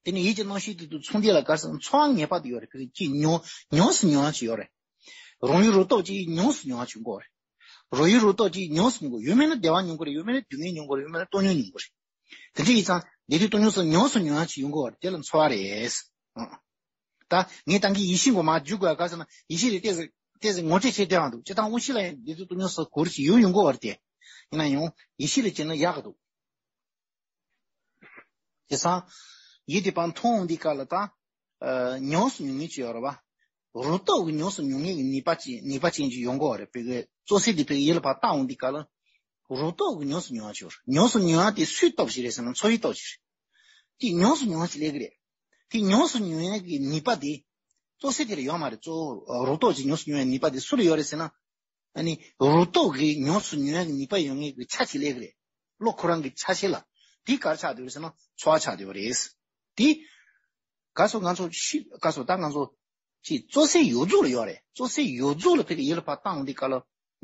དེ་ནི་ཡིད་ཀྱི་རྣམ་ཤེས་དེ་དང་མཚུངས་ལྡན་ལ་དགའ་ཟེར་ན་ཚོར་བ་ངེས་པར་དུ་ཡོད་རེད། ཕ་གི་ཅིག་ཉུང་ཉུང་སུ་ཉུང་ཡ་ཅིག་ཡོད་རེད། རང་ཡུལ་རང་རྟོགས་ཅིག་ཉུང་སུ་ཉུང་ཡ་ཅིག་ཡོང་གི་ཡོད་རེད། རང་ཡུལ་རང་རྟོགས་ཅིག་ཉུང་སུ་ཉུང་གི་ཡོད། ཡོད་མེད་ན་བདེ་བ་ཉུང་གི་རེད། ཡོད་མེད་ན་སྡུག་བསྔལ་ཉུང་གི་རེད། ཡོད་མེད་ན་སྟོང་ཉུང་ཉུང་གི་རེད། དེ་འདྲ་ཡིན་ཙང་བདེ་སྡུག་སྟོང་ཉུང་སོགས་ཉུང་སུ་ཉུང་ཡ་ཅིག་ཡོང་གི་ཡོད་རེད། དེ་ལ་ཚོར་བ་རེད། ཨང་། ད་ངས་ད་གིན་ཡིད་བྱེད་མགོ་མ་བརྒྱུད་དགོས་ཡ་ག་ཟེར་ན། ཡིད་བྱེད་ལ་ཏོག་ཙམ་ཏོག་ཙམ་ངོ་སྤྲོད་བྱས་བསྡད་ཡོང་འདུག་སྤྱིར་བཏང་དབང་ཤེས་ལ་ཡང་བདེ་སྡུག་སྟོང་ཉུང་སོགས་གོ་རིམ་ཅིག་ཡོང་ཡོང་གི་ཡོད་རེད་དེ། ཡིན་ན་ཡང་ཡིད་བྱེད་ལ་བྱས་ན་ཡག་གི་འདུག་བྱས་ཙང་། ཡིད་དེ་ཕར་མཐོང་འོང་དུས་སྐབས་ལ་ད། ཨ་ཉུང་སུ་ཉུང་ངེས་ཅིག་ཡོད་རེད་པ། རང་རྟོགས་ཀྱི་ཉུང་སུ་ཉུང་ངེས་ཀྱི་ནུས་པ་ཅན་ནུས་པ་ཅན་ཅིག་ཡོང་གི་ཡོད་རེད། ཕ་གི་ཙོག་སེ་དེ་ཕ་གི་ཡིད་ལ་ཕར་བཏང་འོང་དུས་སྐབས་ལ། རང་རྟོགས་ཀྱི་ཉུང་སུ་ཉུང་བ་ཅིག་ཡོད་རེད། ཉུང་སུ་ཉུང་བ་དེ་སུའི་སྟོབས་ཤིག་རེད་ཟེར་ན་འཚོ་བའི་སྟོབས་ཤིག་རེད། དེ་ཉུང་སུ་ཉུང་བ་ཅིག་སླེབས་ཀྱི་རེད། དེ་ཉུང་སུ་ཉུང་ཡག་གི་ནུས་པ་དེ། ཙོག་སེ་དེ་ལ་ཡོད་མ་རེད། གཙོ་བོ་རང་རྟོགས་ཀྱི་ཉུང་སུ་ཉུང་ཡག་ནུས་པ་དེ་སུ་ལ་ཡོད་རེད་ཟེར་ན། ཨ་ནི་རང་རྟོགས་ཀྱི་ཉུང་སུ་ཉུང་ཡག་གི་ནུས་པ་ཡོད་མཁན་གྱི་ཆ་ཅིག་སླེབས་ཀྱི་རེད། བློ་ཁོ་རང་གི་ཆ་ཤས་ལ། དེ་ག་རེ་ཆགས་བསྡད་ཡོད་རེད་ཟེར་ན་ཚོར་བ་ཆགས་བསྡད་ཡོད་རེད། དེ། ག་སོ་ང་ཚོ་ཤི་ག་སོ་ད་ང་ཚོ། ཅིག་ཙོག་སེ་ཡོངས་རྫོགས་ལ་ཡོད་རེད། ཙོག་སེ་ཡོངས་རྫོགས་ལ་ཕ་གི་ཡིད་ལ་ཕར་བཏང་འོང་དུས་སྐབས་ལ་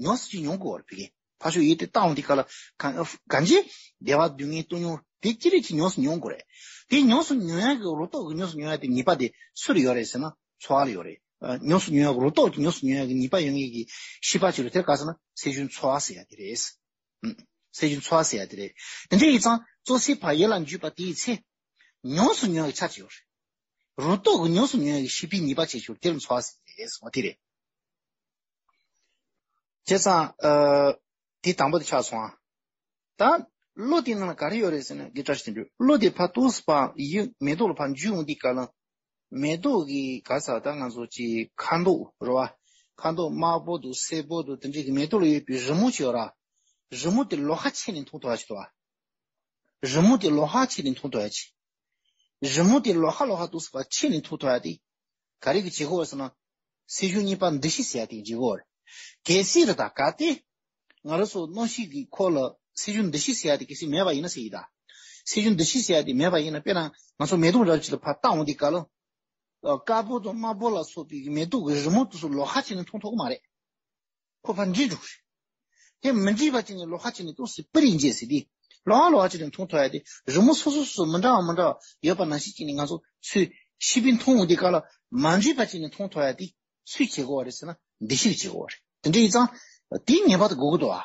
ཉུང་སུ་ཅིག་ཡོང་གི་ཡོད་རེད། ཕ་གི་ཕར་ཕྱོགས་ཡིད་དེ་བཏང་འོང་དུས་སྐབས་ལ་གང་གང་ཅི། བདེ་བ་སྡུག་བསྔལ་སྟོང་ཉུང་དེ་ཅི་རིགས་ཅིག་ཉུང་སུ་ཉུང་གི་རེད། དེ་ཉུང་སུ་ཉུང་ཡག་གི་རང་རྟོགས་ཀྱི་ཉུང་སུ་ཉུང་ཡག་དེ་ནུས་པ་དེ་སུ་ལ་ཡོད་རེད་ཟེར་ན་ཚོར་བ་ལ་ཡོད་རེད། ཨ་ཉུང་སུ་ཉུང་ཡག་གི་རང་རྟོགས་ཀྱི་ཉུང་སུ་ཉུང་ཡག་གི་ནུས་པ་ཡོད་མཁན་གྱི་ཤེས་པ་ཅིག་ལ་དེར་ག་ཟེར་ན་སེམས་བྱུང་ཚོར་བ་ཟེར་ཡག་དེ་རེད། ཨུམ། སེམས་བྱུང་ཚོར་བ་ཟེར་ཡག་དེ་རེད། དེ་འདྲ་ཡིན་ཙང་ཙོག་སེ་ཕར་ཡིད་ལ་འཇུས་པ་དེའི་ཚེ། ཉུང་སུ་ཉུང་ཡག་ཆ་ཅིག་ཡོད་རེད། རང་རྟོགས་ཀྱི་ཉུང་སུ་ཉུང་ཡག་གི་ཤེས་པའི་ནུས་པ་ཅིག་ཡོད་རེད། དེ་ལ་ཚོར་བ་ཟེར་གྱི་རེད་ཟེར་བ་དེ་རེད། བྱས་ཙང་། ཨ། དེ་དང་པོ་དེ་ཆགས་སོང་ཨ། ད། བློ་དེ་ནང་ལ་ག་རེ་ཡོད་རེད་ཟེར་ན་དགེ་བཀྲ་ཤིས་དོན་གྲུབ། བློ་དེ་ཕར་ཏོག་ཙམ་ཕར་ཡིད་མེ་ཏོག་ལ་ཕར་འཇུས་འོང་དུས་སྐབས་ལ། མེ་ཏོག་གི་ག་ས་ད་ང་ཚོ་ཅིག་ཁ་མདོག་རེད་པ། ཁ་མདོག་དམར་པོ་འདུག་སེར་པོ་འདུག་དེ་འདྲའི་གི་མེ་ཏོག་ལ་ཡོད་པའི་རི་མོ་ཅིག་ཡོད་ར། རི་མོ་དེ་ལོགས་ཀ་ཕྱེ་ནས་མཐོང་ཐུབ་ཡག་ཅིག་འདུག་པ། རི་མོ་དེ་ལོགས་ཀ་ཕྱེ་ནས་མཐོང་ཐུབ་ཡག་ཅིག་རི་མོ་དེ་ལོགས་ཀ་ལོགས་ཀ་ཏོག་ཙམ་ཕར་ཕྱེ་ནས་མཐོང་ཐུབ་ཡག་དེ། ག་རེ་གི་བྱེད་སྒོ་རེད་ཟེར་ན། སེམས་བྱུང་གཉིས་པ་འདུ་ཤེས་ཟེར་ཡག་དེ་གི་བྱེད་སྒོ་རེད། གལ་སྲིད་རེད་ད་གལ་ཏེ། ང་རང་ཚོ་གནམ་གཤིས་ཀྱི་ཁོག་ལ་སེམས་བྱུང་འདུ་ཤེས་ཟེར་ཡག་དེ་གལ་སྲིད་མེད་པ་ཡིན་ན་ཟེར་གྱི་ད། སེམས་བྱུང་འདུ་ཤེས་ཟེར་ཡག་དེ་མེད་པ་ཡིན་ན། དཔེར་ན་ང་ཚོ་མེ་ཏོག་འདྲ་ཅིག་ལ་ཕར་བལྟ་འོང་དུས་སྐབས་ལ། དཀར་པོ་དང་དམར་པོ་ལ་སོགས་པའི་མེ་ཏོག་གི་རི་མོ་དེ་ཚོ་ལོགས་ཀ་ཕྱེ་ནས་མཐོང་ཐུབ་ཀྱི་མ་རེད། ཁོ་ཕར་འདྲེས་འགྲོ་གི་རེད། དེ་མི་འདྲེས་པ་ཅིག་ནས་ལོགས་ཀ་ཅིག་ནས་ཏོག་ཙམ་སྤུ་རིས་འབྱེད་ཟེར་དུས། ལོགས་ཀ་ལོགས་ཀ་ཅིག་ནས་མཐོང་ཐུབ་ཡག་དེ་རི་མོ་སོ་སོ་སོ་སོ་མི་འདྲ་བ་མི་འདྲ་བ་ཡོད་པ་ནང་བཞིན་ཅིག་ནས་ང་ཚོ་ཚུར་ཤེས་པས་མཐོང་འོང་དུས་སྐབས་ལ་མ་འདྲེས་པ་ཅིག་ནས་མཐོང་ཐུབ་ཡག་དེ་སུས་བྱེད་དགོས་པ་རེད་ཟེར་ན་འདུ་ཤེས་ཀྱིས་བྱེད་དགོས་པ་རེད། དེ་འདྲ་ཡིན་ཙང་དེ་ངེས་པར་དུ་དགོས་ཀྱི་འདུག་ཨ།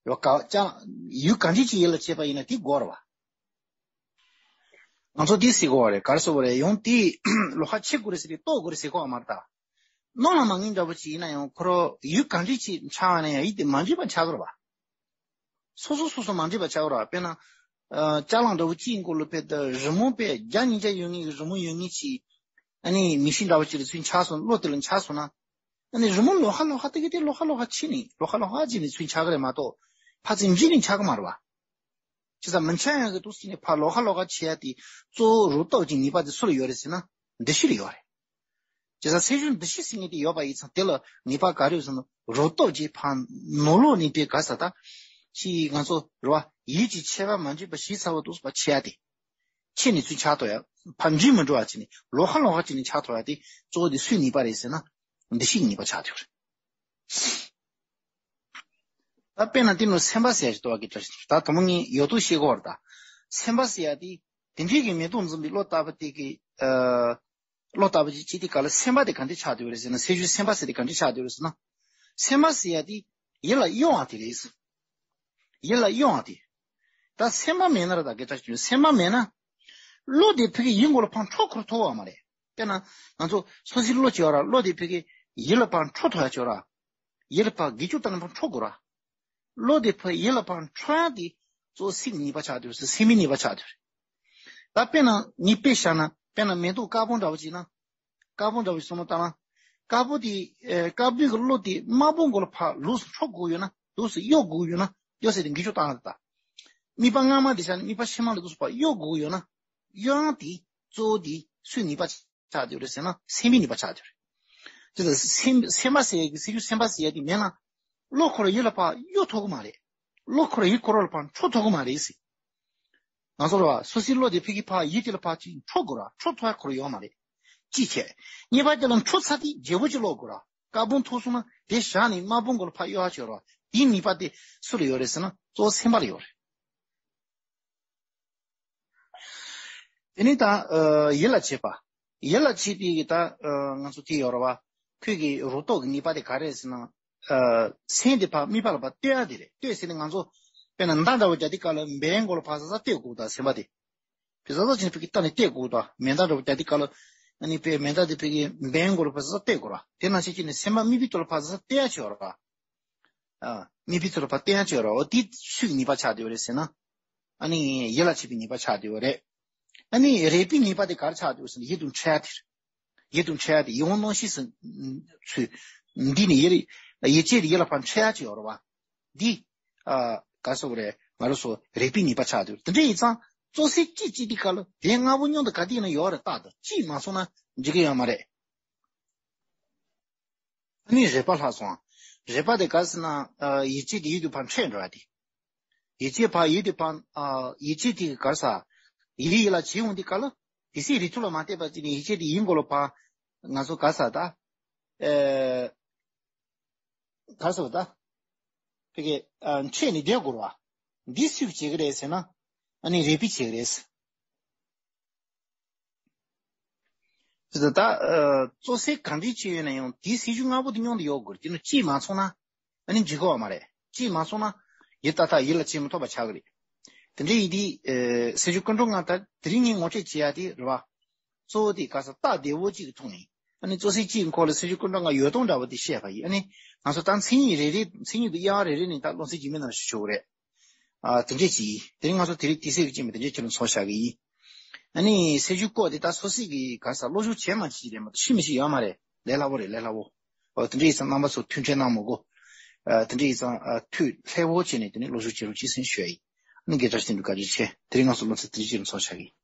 ཡོད་ག་ཅང་ཡུལ་གང་འདྲ་ཅིག་ཡིད་ལ་བྱེད་པ་ཡིན་ན་དེ་དགོས་རེད་བ། ང་ཚོ་དེ་ཟེར་དགོས་པ་རེད། ག་རེ་ཟེར་དགོས་རེད། ཡང་དེ་ལོགས་ཀ་ཕྱེ་དགོས་རེད་ཟེར་དུས་རྟོགས་དགོས་རེད་ཟེར་གོ་བ་མ་རེད་ད། སྣང་ལ་མ་ངེས་འདྲ་པོ་ཅིག་ཡིན་ན་ཡང་ཁོ་རང་ཡུལ་གང་འདྲ་ཅིག་འཆར་བ་ན་ཡང་ཡིད་དེ་མ་འདྲེས་པ་འཆར་གི་རེད་བ། སོ་སོ་སོ་སོ་མ་འདྲེས་པ་འཆར་གི་རེད་བ། དཔེར་ན། ཨ་ཅ་ལག་འདྲ་པོ་གཅིག་མགོ་ལ་ཕེབས་ཏེ་རི་མོ་དཔེ་བརྒྱ་ཉིས་བརྒྱ་ཡོད་མཁན་གྱི་རི་མོ་ཡོད་མཁན་ཅིག་ཨ་ནི་མིག་ཤེལ་འདྲ་པོ་ཅིག་ལ་ཚུར་འཆར་སོང་། བློ་དེ་ལ་འཆར་སོང་ན། ཨ་ནི་རི་མོ་ལོགས་ཀ་ལོགས་ཀ་དེ་གི་དེ་ལོགས་ཀ་ལོགས་ཀ་ཕྱེ་ནས་ལོགས་ཀ་ལོགས་ཀ་ཅིག་ནས་ཚུར་འཆར་གི་རེད་མ་གཏོགས། ཕར་ཚུར་འདྲེས་ནས་འཆར་གི་མ་རེད་བ། བྱས་ཙང་མི་འཆར་ཡག་གི་ཏོག་ཙམ་ནས་ཕར་ལོགས་ཀ་ལོགས་ཀ་ཕྱེ་ཡག་དེ་གཙོ་བོ་རང་རྟོགས་ཀྱི་ནུས་པ་དེ་སུ་ལ་ཡོད་རེད་ཟེར་ན་འདུ་ཤེས་ལ་ཡོད་རེད། བྱས་ཙང་སེམས་བྱུང་འདུ་ཤེས་ཟེར་མཁན་དེ་ཡོད་པ་ཡིན་ཙང་དེ་ལ་ནུས་པ་ག་རེ་ཡོད་ཟེར་ན་རང་རྟོགས་ཀྱི་ཕར་ནང་ལོགས་ནས་དེ་ག་ས་ད། ཅིག་ང་ཚོ་རེད་བ་ཡིད་ཀྱི་ཆད་པ་མ་འཇིག་པ་ཞིབ་ཚགས་པོ་ཏོག་ཙམ་ཕར་ཕྱེ་ཡག་དེ། ཕྱེ་ནས་ཚུར་འཆར་ཐུབ་ཡག་ཕར་འདྲེས་མི་འགྲོ་བ་བྱས་ནས་ལོགས་ཀ་ལོགས་ཀ་བྱས་ནས་འཆར་ཐུབ་ཡག་དེ་གཙོ་བོ་དེ་སུའི་ནུས་པ་རེད་ཟེར་ན་འདུ་ཤེས་ཀྱི་ནུས་པ་ཆགས་ཐུབ་རེད། ད་དཔེར་ན་དེ་ནང་སེམས་པ་ཟེར་ཡག་ཅིག་འདུག་ག་གི་ད་དང་པོ་ངས་ཡོད་དོ་ཤེས་དགོས་རེད་ད། སེམས་པ་ཟེར་ཡག་དེ་དེ་འདྲའི་གི་མེ་ཏོག་འཛིན་པའི་བློ་ལྟ་བུ་དེ་གི་ཨ། བློ་ལྟ་བུ་ཅིག་བྱེད་དུས་སྐབས་ལ་སེམས་པ་དེ་ག་འདྲ་ཆགས་བསྡད་ཡོད་རེད་ཟེར་ན། སེམས་བྱུང་སེམས་པ་ཟེར་དེ་ག་འདྲ་ཆགས་བསྡད་ཡོད་རེད་ཟེར་ན། སེམས་པ་ཟེར་ཡག་དེ་ཡིད་ལ་གཡེང་བ་དེ་རེད། ཡིད་ལ་གཡེང་བ་དེ། ད་སེམས་པ་མེད་ན་ར་ད་གི་ད་ཅི་སེམས་པ་མེད་ན། བློ་དེ་ཕ་གི་ཡིད་མགོ་ལ་ཕར་འཕྲོ་འཁོར་ཐུབ་པ་མ་རེད། དཔེར་ན་ང་ཚོ་སོ་སོའི་བློ་བྱེད་པ་ར་བློ་དེ་ཕ་གི་ཡིད་ལ་ཕར་འཕྲོ་ཐུབ་ཡ་བྱེད་པ་ར། ཡིད་ལ་ཕར་སྒེར་གཅོད་བཏང་ནས་ཕར་འཕྲོ་དགོས་ར། བློ་དེ་ཕར་ཡིད་ལ་ཕར་འཕྲོ་ཡ་དེ་གཙོ་བོ་སེམས་ཀྱི་ནུས་པ་ཆགས་བསྡད་ཡོད་རེད། སེམས་པའི་ནུས་པ་ཆགས་བསྡད་ཡོད་རེད། ད་དཔེར་ན་ངས་དཔེ་བཞག་ན་དཔེར་ན་མེ་ཏོག་དཀར་པོ་འདྲ་བོ་ཅིག་ན། དཀར་པོ་འདྲ་བོ་ཞིག་བསམ་བློ་བཏང་ན། དཀར་པོ་དེ་ཨེ་དཀར་པོའི་གི་བློ་དེ་དམར་པོ་མགོ་ལ་ཕར་ལོགས་སུ་འཕྲོ་དགོས་ཡོད་ན། ལོགས་སུ་གཡོ་དགོས་ཡོད་ན། གཡོ་ཟེར་དེ་འགུལ་སྐྱོད་བཏང་ཡ་དེ་ད། དམིགས་པ་སྔ་མ་དེ་བཞག་ནས་དམིགས་པ་ཕྱི་མ་ལ་ལོགས་སུ་ཕར་གཡོ་དགོས་ཡོད་ན། གཡོ་ཡ་དེ་གཙོ་བོ་དེ་སུའི་ནུས་པ་ཆགས་བསྡད་ཡོད་རེད་ཟེར་ན་སེམས་པའི་ནུས་པ་ཆགས་བསྡད་ཡོད་རེད། དེ་ལ་སེམས་སེམས་པ་ཟེར་ཡ་གི་སེམས་ཤུགས་སེམས་པ་ཟེར་ཡ་དེ་མེད་ན། བློ་ཁོ་རང་ཡིད་ལ་ཕར་གཡོ་ཐུབ་ཀྱི་མ་རེད། བློ་ཁོ་རང་ཡིད་ཁོ་རང་ལ་ཕར་འཕྲོ་ཐུབ་ཀྱི་མ་རེད་ཟེར། ང་ཚོ་ར་བ་སོ་སོའི་བློ་དེ་ཕ་གི་ཕར་ཡིད་དེ་ལ་ཕར་ཅིག་འཕྲོ་དགོས་ར། འཕྲོ་ཐུབ་ཡ་ཁོ་རང་ཡོད་མ་རེད། ཅིའི་ཕྱིར། གཉིས་པ་དེ་ལ་འཕྲོ་ཚར་དུས་བརྗེ་པོ་ཅིག་ལོག་དགོས་ར། དཀར་པོ་ཐུག་སོང་ན་དེ་བཞག་ནས་དམར་པོ་མགོ་ལ་ཕར་གཡོ་ཡ་བྱེད་ར། དེའི་ནུས་པ་དེ་སུ་ལ་ཡོད་རེད་ཟེར་ན་གཙོ་བོ་སེམས་པ་ལ་ཡོད་རེད། དེ་ནས་ད་ཨ་ཡིད་ལ་བྱེད་པ། ཡིད་ལ་བྱེད་པའི་གི་ད་ཨ་ང་ཚོ་དེ་ཡོད་ར་བ། ཁོས་གི་རོ་ཏོག་གི་ནུས་པ་དེ་ག་རེ་རེད་ཟེར་ན། ཨ་སེམས་དེ་ཕར་དམིགས་པ་ལ་ཕར་གཏོད་ཡ་དེ་རེད། གཏོད་ཟེར་ནས་ང་ཚོ་དཔེར་ན་མདའ་འདྲ་བོ་རྒྱག་དུས་སྐབས་ལ་འབེན་མགོ་ལ་ཕར་ཟ་ཟ་གཏོད་དགོས་ད་སེམས་པ་དེ། ཕར་ཟ་ཟ་བྱས་ནས་ཕ་གི་གཏད་ནས་གཏོད་དགོས་ད། མེ་མདའ་འདྲ་བོ་རྒྱག་དུས་སྐབས་ལ་ཨ་ནི་དཔེ་མེ་མདའ་དེ་ཕ་གི་འབེན་མགོ་ལ་ཕར་ཟ་ཟ་གཏོད་དགོས་ར། དེ་ནང་བཞིན་བྱས་ནས་སེམས་པ་དམིགས་པའི་ཐོག་ལ་ཕར་ཟ་ཟ་གཏོད་ཡ་བྱེད་ར། ཨ། དམིགས་པའི་ཚུལ་ལ་ཕར་བསྟན་ཡ་ཅིག་ཡོད་རེད། འོ་དེ་སུའི་ནུས་པ་ཆགས་བསྡད་ཡོད་རེད་ཟེར་ན། ཨ་ནི་ཡིད་ལ་བྱེད་པའི་ནུས་པ་ཆགས་བསྡད་ཡོད་རེད། ཨ་ནི་རེག་པའི་ནུས་པ་དེ་ག་རེ་ཆགས་བསྡད་ཡོད་ཟེར་ན་ཡིད་དུ་འཕྲད་ཡ་དེ་རེད། ཡིད་དུ་འཕྲད་ཡ་དེ་ཡིད་འོང་སྣང་ཞེན་ཟེར་ཚུལ། འདི་ནི་ཡིད་ཡིད་བྱེད་དེ་ཡིད་ལ་ཕར་འཕྲད་ཡ་ཅིག་ཡོད་རེད་བ། འདི་ཨ་ག་རེ་ཟེར་དགོས་རེད། ང་རང་ཚོ་རེག་པའི་ནུས་པ་ཆགས་བསྡད་ཡོད་རེད། དེ་འདྲ་ཡིན་ཙང་བཙོ་ཟས་གཅིག་བྱེད་དུས་སྐབས་ལ་དེ་སྔ་པོ་མཉམ་དུ་ག་དུས་ཡིན་ན་ཡོད་རེད། རྟག་ཏུ་གཅིག་མ་སོང་ན་འགྲིག་གི་ཡོད་མ་རེད། ཨ་ནི་རེག་པ་ལྷག་སོང་། རེག་པ་དེ་ག་རེ་ཟེར་ན། ཨ་ཡིད་བྱེད་དེ་ཡིད་དུ་ཕར་འཕྲད་འགྲོ་ཡ་དེ། ཡིད་བྱེད་ཕར་ཡིད་དུ་ཕར་ཨ་ཡིད་བྱེད་དེ་ག་རེ་ཟ། ཡིད་ཡིད་ལ་བྱེད་འོང་དུས་སྐབས་ལ་དེ་སྲིད་རིགས་ཚུལ་ལ་མ་བལྟས་པ་ཅིག་ནས་ཡིད་བྱེད་དེ་ཡིད་མགོ་ལ་ཕར་ང་ཚོ་ག་རེ་ཟ་ད། ཨེ་ག་རེ་ཟ་ད། ཕ་གི་ཨ་འཕྲད་ནས་བསྡད་དགོས་རེད་བ། འདི་སུས་བྱེད་ཀྱི་རེད་ཟེར་ན། ཨ་ནི་རེག་པས་བྱེད་ཀྱི་རེད། དེ་ད་ཨ་བཙོ་ཟས་གང་འདྲ་ཅིག་ཡོད་ན་ཡང་དེའི་ཟས་བཅུད་ལྔ་པོ་དེ་མཉམ་དུ་ཡོད་དགོས་རེད། དེ་ནི་གཅིག་མ་ཚང་ན་ཨ་ནི་འཇིག་གི་ཡོད་མ་རེད། གཅིག་མ་ཚང་ན་ཡིད་ཏག་ཏག་ཡིད་ལ་བྱེད་མི་ཐུབ་པ་ཆགས་ཀྱི་རེད། དེ་འདྲ་ཡིན་དུས་ཨ་ཟས་བཅུད་ཀུན་འགྲོ་ལྔ་ད་དེ་རིང་ངས་ངོ་སྤྲོད་བྱེད་ཡ་དེ་རེད་བ། གཙོ་བོ་དེ་ག་རེ་ཟ་སྟབས་བདེ་བོ་གཅིག་གི་ཐོག་ནས་ཨ་ནི་བཙོ་ཟས་གཅིག་གི་ཁོག་ལ་ཟས་བཅུད་ཀུན་འགྲོ་ལྔ་ཡོད་སྟངས་འདྲ་བོ་དེ་བཤད་པ་ཡིན། ཨ་ནི་ང་ཚོ་ད་མཚན་ཉིད་རེ་རེ་མཚན་ཉིད་དུ་དབྱེ་བ་རེ་རེ་ནས་ད་བློ་འཛིན་བྱེད་མི་ནང་བཞིན་ཞུ་གི་རེད། ཨ་དེ་འདྲས་ཅིག་ཡིན། དེ་རིང་ང་ཚོ་དེ་རིང་དུས་ཚོད་ཀྱི་རྐྱེན་པས་དེ་འདྲས་ཁྱེད་རང་ཚོར་བཞག་གི་ཡིན། ཨ་ནི་ཟས་བཅུད་སྐོར་དེ་ད་སོ་སོས་ཀྱི་ག་རེ་ཟ་སློབ་སྦྱོང་བྱས་མ་བྱས་ཀྱི་རེད་མ་གཏོགས་ཤེས་མི་ཤེས་ཡོད་མ་རེད། ལས་སླ་པོ་རེད། ལས་སླ་པོ། ཨོ་དེ་འདྲས་ཡིན་ཙང་རྣམ་པ་ཚོ་མཐུན་འཕྲད་གནང་མི་དགོས། ཨ་དེ་འདྲས་ཡིན་ཙང་ཨ་ཐུགས་ལྷོད་པོ་བྱས་ནས་དེ་ནས་སློབ་སྦྱོང་བྱེད་རོགས་གྱིས་ཟེར་ཞུ་ཡ་ཡིན། ཨ་ནི་དགེ་བཀྲ་ཤིས་དོན་གྲུབ་བཀའ་དྲིན་ཆེ། དེ་རིང་ང་ཚོ་སློབ་ཚན་དེ་འདྲས་ཁྱེད་རང་ཚོར་བཞག་གི་ཡིན།